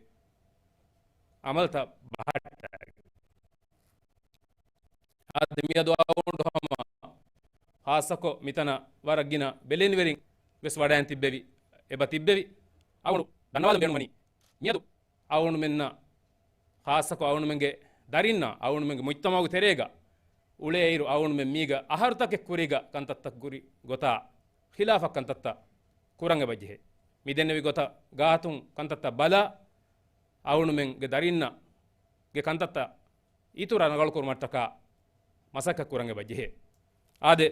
އަމަލްތައް ބަހައްޓާގެން. އަދި މިއަދު އަޅުގަނޑު ހަމަ ޚާއްޞަކޮށް މިތަނަށް ވަރަށް ގިނަ ބެލެނިވެރިން ވެސް ވަޑައިން ތިއްބެވި، އެބަ ތިއްބެވި. އަޅުގަނޑު ދަންނަވާލަން ބޭނުންވަނީ، މިއަދު އަޅުގަނޑުމެންނަށް ޚާއްޞަކޮށް އަޅުގަނޑުމެންގެ ދަރިންނާ އަޅުގަނޑުމެންގެ މުޖްތަމަޢުގެ ތެރޭގަ އުޅޭއިރު، އަޅުގަނޑުމެން މީގަ އަހަރުތަކެއް ކުރީގަ ކަންތައްތައް ކުރި ގޮތާ ޚިލާފަށް ކަންތައްތައް ކުރަން އެބަ ޖެހޭ. މި ދެންނެވި ގޮތަށް ގާތުން ކަންތައްތައް ބަލާ، އަޅުގަނޑުމެންގެ ދަރިންނަށް ގެ ކަންތައްތައް އިތުރަށް ރަނގަޅުކުރުމަށްޓަކާ މަސައްކަތް ކުރަން އެބަ ޖެހޭ. އާދެ،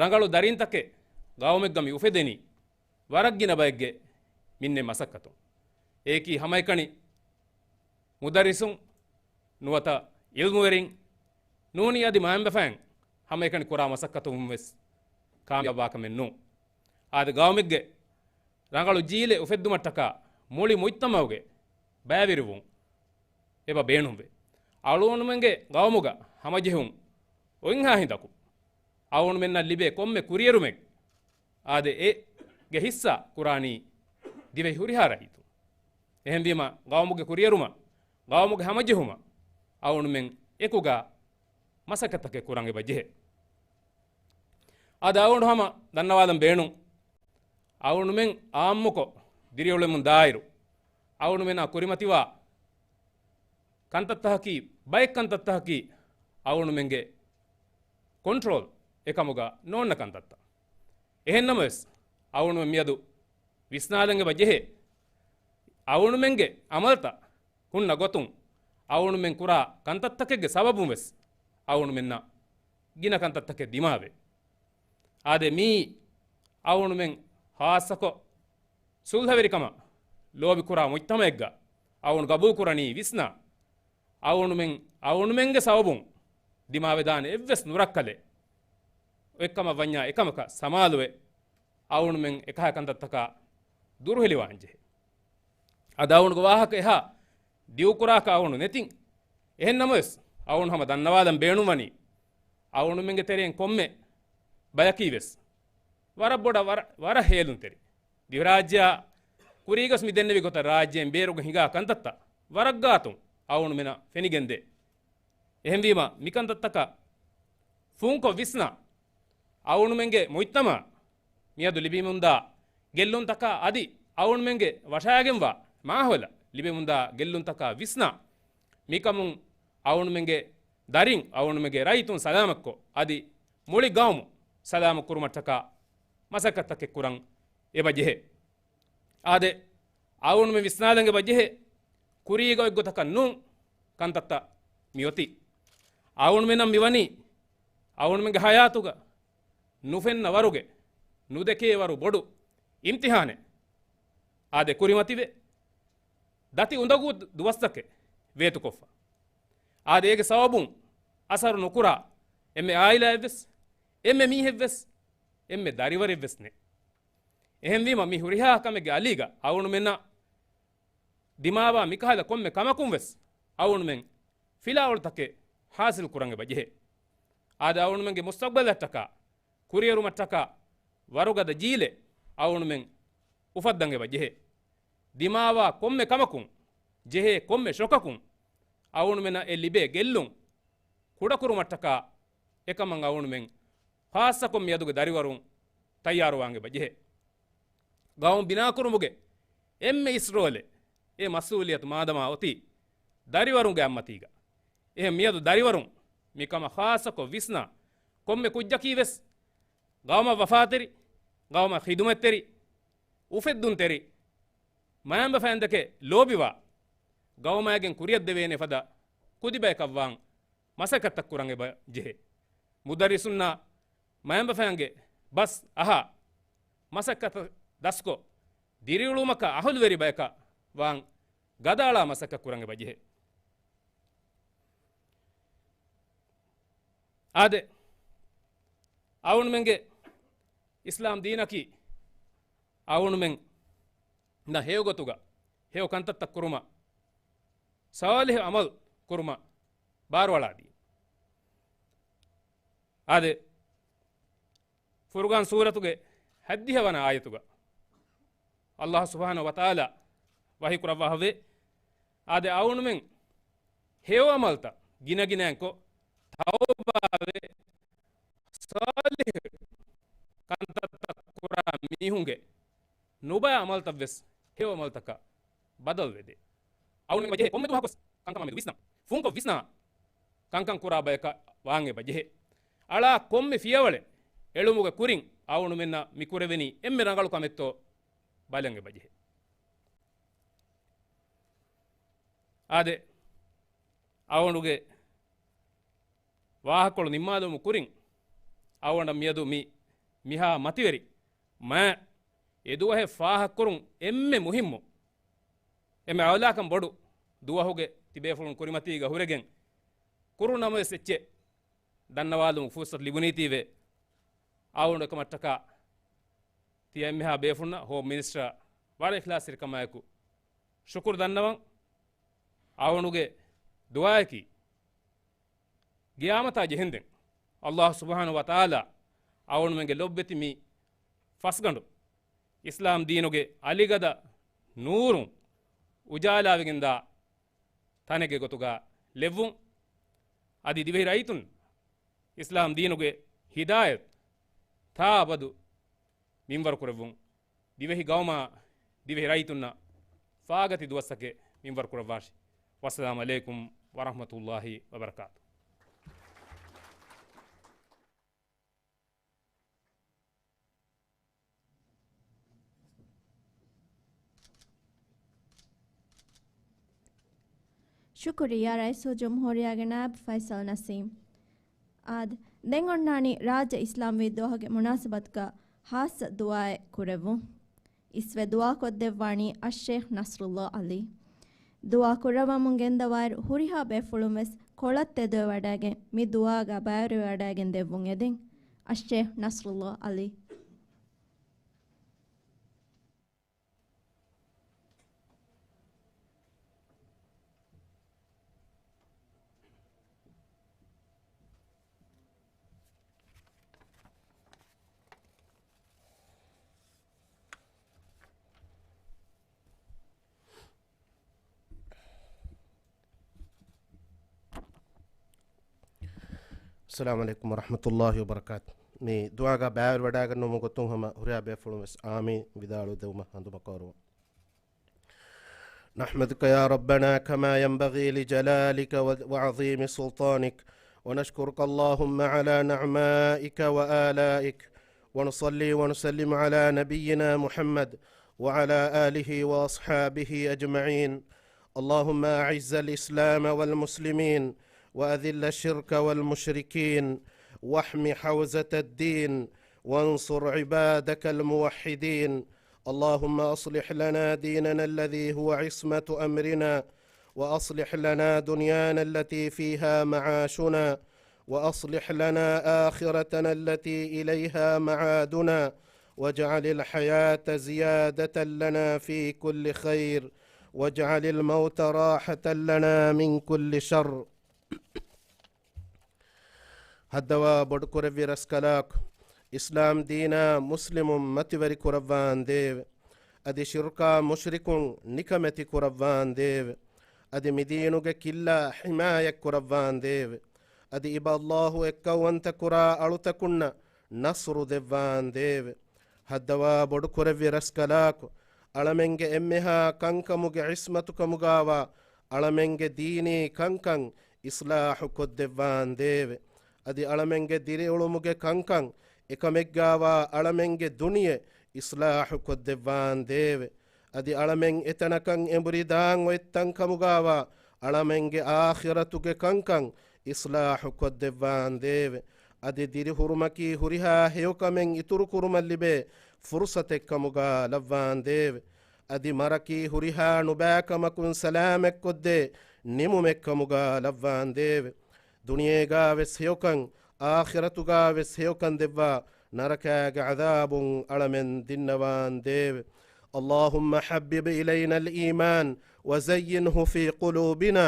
ރަނގަޅު ދަރިންތަކެއް ގައުމެއްގަ މި އުފެދެނީ ވަރަށް ގިނަ ބައެއްގެ މިންނެ މަސައްކަތުން. އެއީކީ ހަމައެކަނި މުދައްރިސުން ނުވަތަ އިލްމުވެރިން ނޫނީ އަދި މައިންބަފައިން ހަމައެކަނި ކުރާ މަސައްކަތުންވެސް ކާމިޔާބުވާކަމެއް ނޫން. އާދެ، ގައުމެއްގެ ރަނގަޅު ޖީލެއް އުފެއްދުމަށްޓަކާ މުޅި މުޖްތަމަޢުގެ ބައިވެރިވުން އެބަ ބޭނުންވޭ. އަޅުގަނޑުމެންގެ ގައުމުގަ ހަމަޖެހުން އޮތްހާ ހިނދަކު އަޅުގަނޑުމެންނަށް ލިބޭ ކޮންމެ ކުރިއެރުމެއް، އާދެ، އޭގެ ހިއްސާ ކުރާނީ ދިވެހި ހުރިހާ ރައްޔިތުން. އެހެންވީމަ، ގައުމުގެ ކުރިއެރުމަށް، ގައުމުގެ ހަމަޖެހުމަށް އަޅުގަނޑުމެން އެކުގަ މަސައްކަތްތަކެއް ކުރަން އެބަ ޖެހޭ. އަދި އަޅުގަނޑު ހަމަ ދަންނަވާލަން ބޭނުން، އަޅުގަނޑުމެން އާއްމުކޮށް ދިރިއުޅެމުން ދާއިރު، އަޅުގަނޑުމެންނާ ކުރިމަތިވާ ކަންތައްތަކަކީ، ބައެއް ކަންތައްތަކަކީ އަޅުގަނޑުމެންގެ ކޮންޓްރޯލް އެކަމުގަ ނޯންނަ ކަންތައްތައް. އެހެންނަމަވެސް، އަޅުގަނޑުމެން މިއަދު ވިސްނާލަން އެބަ ޖެހޭ، އަޅުގަނޑުމެންގެ އަމަލްތައް ހުންނަ ގޮތުން އަޅުގަނޑުމެން ކުރާ ކަންތައްތަކެއްގެ ސަބަބުން ވެސް އަޅުގަނޑުމެންނަށް ގިނަ ކަންތައްތަކެއް ދިމާވޭ. އާދެ، މިއީ އަޅުގަނޑުމެން ޚާއްޞަކޮށް ސުލްހަވެރިކަމަށް ލޯބިކުރާ މުޖްތަމައެއްގަ އަޅުގަނޑު ގަބޫލުކުރަނީ ވިސްނާ، އަޅުގަނޑުމެން، އަޅުގަނޑުމެންގެ ސަބަބުން ދިމާވެދާނެ އެއްވެސް ނުރައްކަލެއް އެއްކަމަށް ވަންޏާ އެކަމަކަށް ސަމާލުވެ، އަޅުގަނޑުމެން އެކަހަލަ ކަންތައްތަކާ ދުރުހެލިވާން ޖެހޭ. އަދި އަޅުގަނޑުގެ ވާހަކަ އެހާ ދިގުކުރާކަށް އަޅުގަނޑު ނެތިން. އެހެން ނަމަވެސް، އަޅުގަނޑު ހަމަ ދަންނަވާލަން ބޭނުންވަނީ، އަޅުގަނޑުމެންގެ ތެރެއިން ކޮންމެ ބަޔަކީ ވެސް ވަރަށް ބޮޑަށް ވަރަށް، ވަރަށް ހޭލުންތެރި. ދިވެހިރާއްޖެއާ ކުރީގަސް މި ދެންނެވި ގޮތަށް ރާއްޖޭން ބޭރުގަ ހިނގާ ކަންތައްތައް ވަރަށް ގާތުން އަޅުގަނޑުމެންނަށް ފެނިގެންދޭ. އެހެންވީމަ، މިކަންތައްތަކަށް ފުންކޮށް ވިސްނާ، އަޅުގަނޑުމެންގެ މުޖްތަމަޢަށް މިއަދު ލިބިމުންދާ ގެއްލުންތަކާ އަދި އަޅުގަނޑުމެންގެ ވަށާގެންވާ މާހައުލަށް ލިބިމުންދާ ގެއްލުންތަކާ ވިސްނާ، މިކަމުން އަޅުގަނޑުމެންގެ ދަރިން، އަޅުގަނޑުމެންގެ ރައްޔިތުން ސަލާމަތްކޮށް، އަދި މުޅި ގައުމު ސަލާމަތް ކުރުމަށްޓަކާ މަސައްކަތްތަކެއް ކުރަން އެބަ ޖެހޭ. އާދެ، އަޅުގަނޑުމެން ވިސްނާލަން އެބަ ޖެހޭ، ކުރީގަ އޮތް ގޮތަކަށް ނޫން ކަންތައްތައް މިއޮތީ. އަޅުގަނޑުމެންނަށް މިވަނީ އަޅުގަނޑުމެންގެ ހަޔާތުގަ ނުފެންނަ ވަރުގެ، ނުދެކޭ ވަރު ބޮޑު އިމްތިހާނެއް. އާދެ، ކުރިމަތިވެ، ދަތި އުނދަގޫ ދުވަސްތަކެއް ވޭތުކޮށްފަ. އާދެ، އޭގެ ސަބަބުން އަސަރު ނުކުރާ އެންމެ އާއިލާއެއްވެސް، އެންމެ މީހެއްވެސް، އެންމެ ދަރިވަރެއްވެސް ނެތް. އެހެންވީމަ، މި ހުރިހާ ކަމެއްގެ އަލީގަ އަޅުގަނޑުމެންނަށް ދިމާވާ މިކަހަލަ ކޮންމެ ކަމަކުން ވެސް އަޅުގަނޑުމެން ފިލާވަޅުތަކެއް ހާސިލް ކުރަން އެބަ ޖެހޭ. އާދެ، އަޅުގަނޑުމެންގެ މުސްތަގްބަލަށްޓަކާ، ކުރިއެރުމަށްޓަކާ ވަރުގަދަ ޖީލެއް އަޅުގަނޑުމެން އުފައްދަން އެބަ ޖެހޭ. ދިމާވާ ކޮންމެ ކަމަކުން، ޖެހޭ ކޮންމެ ޝޮކަކުން އަޅުގަނޑުމެންނަށް އެ ލިބޭ ގެއްލުން ކުޑަކުރުމަށްޓަކާ އެކަމަށް އަޅުގަނޑުމެން ޚާއްޞަކޮށް މިއަދުގެ ދަރިވަރުން ތައްޔާރުވާން އެބަ ޖެހޭ. ގައުމު ބިނާކުރުމުގެ އެންމެ އިސް ރޯލެއް، އެ މަސްއޫލިއްޔަތު މާދަމާ އޮތީ ދަރިވަރުންގެ އަތްމަތީގަ. އެހެން މިއަދު ދަރިވަރުން މިކަމަށް ޚާއްޞަކޮށް ވިސްނާ، ކޮންމެ ކުއްޖަކީ ވެސް ގައުމަށް ވަފާތެރި، ގައުމަށް ޚިދުމަތްތެރި، އުފެއްދުންތެރި، މައިންބަފައިންދެކެ ލޯބިވާ، ގައުމާގެން ކުރިއަށްދެވޭނެ ފަދަ ކުދިބަޔަކަށްވާން މަސައްކަތްތައް ކުރަން އެބަ ޖެހޭ. މުދައްރިސުންނާ މައިންބަފައިންގެ ބަސް އަހާ، މަސައްކަތަށް ދަސްކޮށް، ދިރިއުޅުމަކަށް އަހުލުވެރި ބަޔަކަށް ވާން ގަދައަޅާ މަސައްކަތް ކުރަން އެބަ ޖެހޭ. އާދެ، އަޅުގަނޑުމެންގެ އިސްލާމް ދީނަކީ އަޅުގަނޑުމެންނަށް ހެޔޮ ގޮތުގަ ހެޔޮ ކަންތައްތައް ކުރުމަށް، ޞާލިޙު ޢަމަލު ކުރުމަށް ބާރުއަޅާ ދީން. އާދެ، ފުރުޤާން ސޫރަތުގެ ހައްދިހަ ވަނަ އާޔަތުގަ ﷲ ސުބްޙާނަހޫ ވަތަޢާލާ ވަޙީ ކުރައްވާފަވޭ. އާދެ، އަޅުގަނޑުމެން ހެޔޮ ޢަމަލުތައް ގިނަގިނައިން ކޮށް، ތައުބާވެ، ޞާލިޙު ކަންތައްތައް ކުރާ މީހުންގެ ނުބައި ޢަމަލުތައް ވެސް ހެޔޮ ޢަމަލުތަކަށް ބަދަލުވެދޭ. އަޅުގަނޑުމެން އެބަ ޖެހޭ ކޮންމެ ދުވަހަކުވެސް ކަންކަމާ މެދު ވިސްނަން. ފުންކޮށް ވިސްނާ ކަންކަން ކުރާ ބަޔަކަށް ވާން އެބަ ޖެހޭ. އަޅާ ކޮންމެ ފިޔަވަޅެއް އެޅުމުގެ ކުރިން އަޅުގަނޑުމެންނަށް މި ކުރެވެނީ އެންމެ ރަނގަޅު ކަމެއްތޯ ބަލަން އެބަ ޖެހޭ. އާދެ، އަޅުގަނޑުގެ ވާހަކަކޮޅު ނިންމާލުމުގެ ކުރިން އަޅުގަނޑަށް މިއަދު މި މިހާ މަތިވެރި މާ އެ ދުވަހެއް ފާހަގަކުރުން އެންމެ މުހިއްމު، އެންމެ އައުލާކަން ބޮޑު ދުވަހުގެ ތިބޭފުޅުން ކުރިމަތީގަ ހުރެގެން ކުރުނަމަވެސް އެއްޗެއް ދަންނަވާލުމުގެ ފުރުޞަތު ލިބުނީތީވެ، އަޅުގަނޑު އެކަމަށްޓަކާ ތިޔަ އެންމެހާ ބޭފުންނަށް ހޯމް މިނިސްޓަރ ވަރަށް އިޚްލާޞްތެރިކަމާއެކު ޝުކުރު ދަންނަވަން. އަޅުގަނޑުގެ ދުޢާއަކީ، ގިޔާމަތާ ޖެހެންދެން ﷲ ސުބްޙާނަހޫ ވަތަޢާލާ އަޅުގަނޑުމެންގެ ލޮބުވެތި މި ފަސްގަނޑު އިސްލާމް ދީނުގެ އަލިގަދަ ނޫރުން އުޖާލާވެގެންދާ ތަނެއްގެ ގޮތުގަ ލެއްވުން. އަދި ދިވެހި ރައްޔިތުން އިސްލާމް ދީނުގެ ހިދާޔަތް ތާ އަބަދު މިންވަރު ކުރެއްވުން. ދިވެހި ގައުމާ ދިވެހި ރައްޔިތުންނަށް ފާގަތި ދުވަސްތަކެއް މިންވަރު ކުރައްވާށި. ވައްސަލާމު ޢަލައިކުމް ވަރަޙްމަތުﷲި ވަބަރަކާތުހު. ޝުކުރިއްޔާ ރައީސުލްޖުމްހޫރިއްޔާގެ ނާއިބު ފައިސަލް ނަސީމް. އާދެ، ދެން އޮންނާނީ ރާއްޖެ އިސްލާމްވީ ދުވަހުގެ މުނާސަބަތުގަ ޚާއްޞަ ދުޢާއެއް ކުރެއްވުން. އިސްވެ ދުޢާކޮށްދެއްވާނީ އައްޝޭޚް ނަޞްރުﷲ ޢަލީ. ދުޢާ ކުރައްވަމުން ގެންދަވާއިރު، ހުރިހާ ބޭފުޅުން ވެސް ކޮޅަށް ތެދުވެވަޑައިގެން، މި ދުޢާގަ ބައިވެރިވެވަޑައިގެން ދެއްވުން އެދެން. އައްޝޭޚް ނަޞްރުﷲ ޢަލީ. އައްސަލާމު ޢަލައިކުމް ވަރަޙްމަތުﷲި ވަބަރަކާތު. މި ދުޢާގަ ބައިވެރިވަޑައިގަންނަވުމުގެ ގޮތުން ހަމަ ހުރިހާ ބޭފުޅުން ވެސް އާމީން ވިދާޅުވެދެވުމަށް ހަނދުމަކޮށް ވަރު. نحمدك يا ربنا كما ينبغي لجلالك و-، وعظيم سلطانك، ونشكرك اللهم على نعمائك وآلائك، ونصلي ونسلم على نبينا محمد وعلى آله وأصحابه أجمعين. اللهم أعز الإسلام والمسلمين، وأذل الشرك والمشركين، واحم حوزة الدين، وانصر عبادك الموحدين. اللهم أصلح لنا ديننا الذي هو عصمة أمرنا، وأصلح لنا دنيانا التي فيها معاشنا، وأصلح لنا آخرتنا التي إليها معادنا، واجعل الحياة زيادة لنا في كل خير، واجعل الموت راحة لنا من كل شر. ހައްދަވާ ބޮޑުކުރެއްވި ރަސްކަލާކޮ، އިސްލާމް ދީނާ މުސްލިމުން މަތިވެރި ކުރައްވާނދޭވެ! އަދި ޝިރުކާ މުޝްރިކުން ނިކަމެތި ކުރައްވާނދޭވެ! އަދި މިދީނުގެ ކިއްލާ ޙިމާޔަތް ކުރައްވާނދޭވެ! އަދި އިބަ ﷲ އެއްކައުވަންތަ ކުރާ އަޅުތަކުންނަށް ނަޞްރު ދެއްވާނދޭވެ! ހައްދަވާ ބޮޑުކުރެއްވި ރަސްކަލާކޮ، އަޅަމެންގެ އެންމެހާ ކަންކަމުގެ ޢިޞްމަތުކަމުގާވާ އަޅަމެންގެ ދީނީ ކަންކަން އިޞްލާޙު ކޮށްދެއްވާނދޭވެ! އަދި އަޅަމެންގެ ދިރިއުޅުމުގެ ކަންކަން އެކަމެއްގާވާ އަޅަމެންގެ ދުނިޔެ އިޞްލާޙު ކޮށްދެއްވާނދޭވެ! އަދި އަޅަމެން އެތަނަކަށް އެނބުރި ދާން އޮތް ތަންކަމުގާވާ އަޅަމެންގެ އާޚިރަތުގެ ކަންކަން އިޞްލާޙު ކޮށްދެއްވާނދޭވެ! އަދި ދިރިހުރުމަކީ ހުރިހާ ހެޔޮކަމެއް އިތުރުކުރުމަށް ލިބޭ ފުރުޞަތެއްކަމުގާ ލައްވާނދޭވެ! އަދި މަރަކީ ހުރިހާ ނުބައިކަމަކުން ސަލާމަތްކޮށްދޭ ނިމުމެއްކަމުގާ ލައްވާނދޭވެ! ދުނިޔޭގާވެސް ހެޔޮކަން، އާޚިރަތުގާވެސް ހެޔޮކަން ދެއްވާ، ނަރަކާގެ ޢަޛާބުން އަޅަމެން ދިންނަވާނދޭވެ! اللهم حبب إلينا الإيمان وزينه في قلوبنا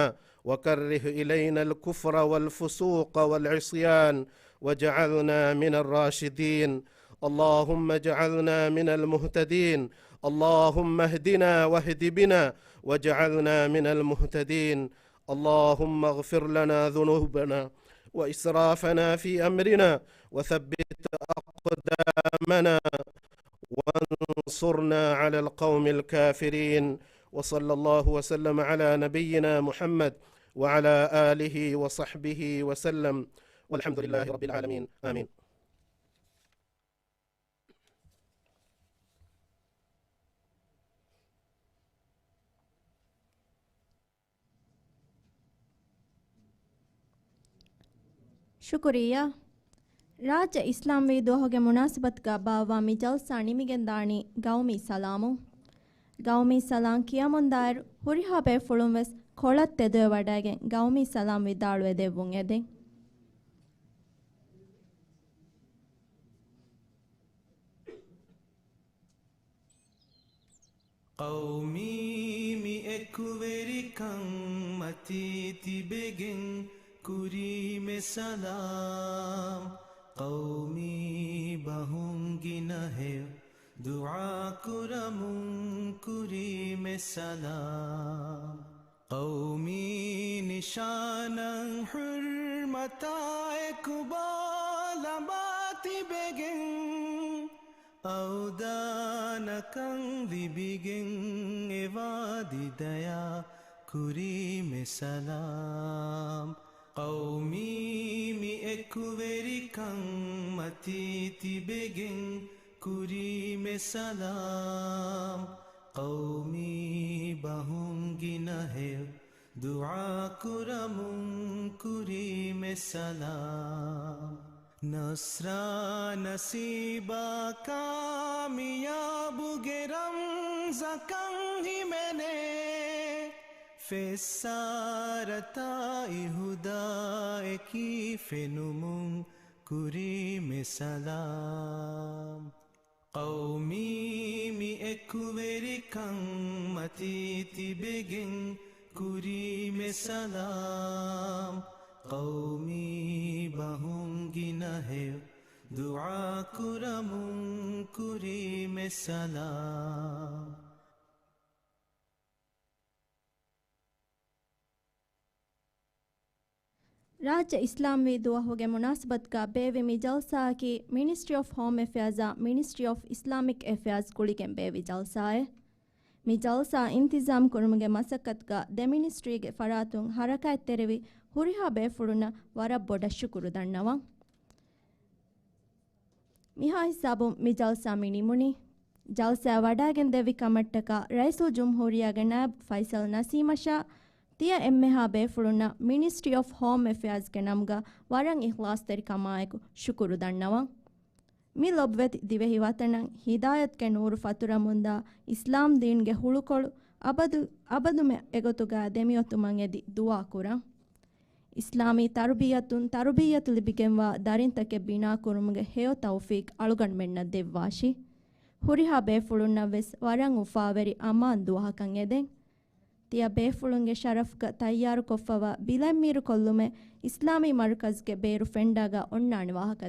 وكره إلينا الكفر والفسوق والعصيان واجعلنا من الراشدين. اللهم اجعلنا من المهتدين. اللهم اهدنا واهد بنا واجعلنا من المهتدين. اللهم اغفر لنا ذنوبنا وإسرافنا في أمرنا وثبت أقدامنا وانصرنا على القوم الكافرين. وصلى الله وسلم على نبينا محمد وعلى آله وصحبه وسلم. والحمد لله رب العالمين. آمين. ޝުކުރިއްޔާ. ރާއްޖެ އިސްލާމްވީ ދުވަހުގެ މުނާސަބަތުގަ ބާއްވާ މި ޖަލްސާ ނިމިގެންދާނީ ގައުމީ ސަލާމުން. ގައުމީ ސަލާމް ކިޔަމުންދާއިރު ހުރިހާ ބޭފުޅުން ވެސް ކޮޅަށް ތެދުވެވަޑައިގެން ގައުމީ ސަލާމް ވިދާޅުވެ ދެއްވުން އެދެން. ޤައުމީ މި އެކުވެރިކަން މަތީ ތިބެގެން ކުރީމެ ސަލާމް. ޤައުމީ ބަހުން ގިނަ ހެޔޮ ދުޢާ ކުރަމުން ކުރީމެ ސަލާމް. ޤައުމީ ނިޝާނަށް ޙުރްމަތާ އެކުބާ ލަނބާ ތިބެގެން، އަވްދާނަކަން ލިބިގެން އެ ވާދި ދަޔާ ކުރީމެ ސަލާމް. ޤައުމީ މި އެކުވެރިކަން މަތީ ތިބެގެން ކުރީމެ ސަލާމް. ޤައުމީ ބަހުން ގިނަ ހެޔޮ ދުޢާ ކުރަމުން ކުރީމެ ސަލާމް. ނަޞްރާ ނަސީބާ ކާމިޔާބުގެ ރަމްޒަކަށް ހިމެނޭ، ފެއްސާރަތާއި ހުދާއެކީ ފެނުމުން ކުރީމެ ސަލާމް. ޤައުމީ މި އެކުވެރިކަން މަތީ ތިބެގެން ކުރީމެ ސަލާމް. ޤައުމީ ބަހުން ގިނަ ހެޔޮ ދުޢާ ކުރަމުން ކުރީމެ ސަލާމް. ރާއްޖެ އިސްލާމްވީ ދުވަހުގެ މުނާސަބަތުގަ ބޭއްވި މި ޖަލްސާއަކީ މިނިސްޓްރީ އޮފް ހޯމް އެފެއާޒާ މިނިސްޓްރީ އޮފް އިސްލާމިކް އެފެއާޒް ގުޅިގެން ބޭއްވި ޖަލްސާއެއް. މި ޖަލްސާ އިންތިޒާމް ކުރުމުގެ މަސައްކަތުގަ ދެ މިނިސްޓްރީގެ ފަރާތުން ހަރަކާތްތެރިވި ހުރިހާ ބޭފުޅުންނަށް ވަރަށް ބޮޑަށް ޝުކުރު ދަންނަވަން. މިހާ ހިސާބުން މި ޖަލްސާ މި ނިމުނީ. ޖަލްސާ ވަޑައިގެން ދެއްވި ކަމަށްޓަކާ ރައީސުލްޖުމްހޫރިއްޔާގެ ނާއިބު ފައިސަލް ނަސީމަށާ ތިޔަ އެންމެހާ ބޭފުޅުންނަށް މިނިސްޓްރީ އޮފް ހޯމް އެފެއާޒްގެ ނަމުގަ ވަރަށް އިޚްލާޞްތެރިކަމާއެކު ޝުކުރު ދަންނަވަން. މި ލޮބުވެތި ދިވެހި ވަތަނަށް ހިދާޔަތުގެ ނޫރު ފަތުރަމުންދާ އިސްލާމް ދީންގެ ހުޅުކޮޅު އަބަދު، އަބަދުމެ އެގޮތުގަ ދެމިއޮތުމަށް އެދި ދުޢާ ކުރަން. އިސްލާމީ ތަރުބިއްޔަތުން ތަރުބިއްޔަތު ލިބިގެންވާ ދަރިންތަކެއް ބިނާކުރުމުގެ ހެޔޮ ތައުފީޤް އަޅުގަނޑުމެންނަށް ދެއްވާށި. ހުރިހާ ބޭފުޅުންނަށް ވެސް ވަރަށް އުފާވެރި އަމާން ދުވަހަކަށް އެދެން. ތިޔަ ބޭފުޅުންގެ ޝަރަފުގަ ތައްޔާރުކޮށްފަވާ ބިލަތްމީރު ކޮށްލުމެއް އިސްލާމީ މަރުކަޒްގެ ބޭރު ފެންޑާގަ އޮންނާނެ ވާހަކަ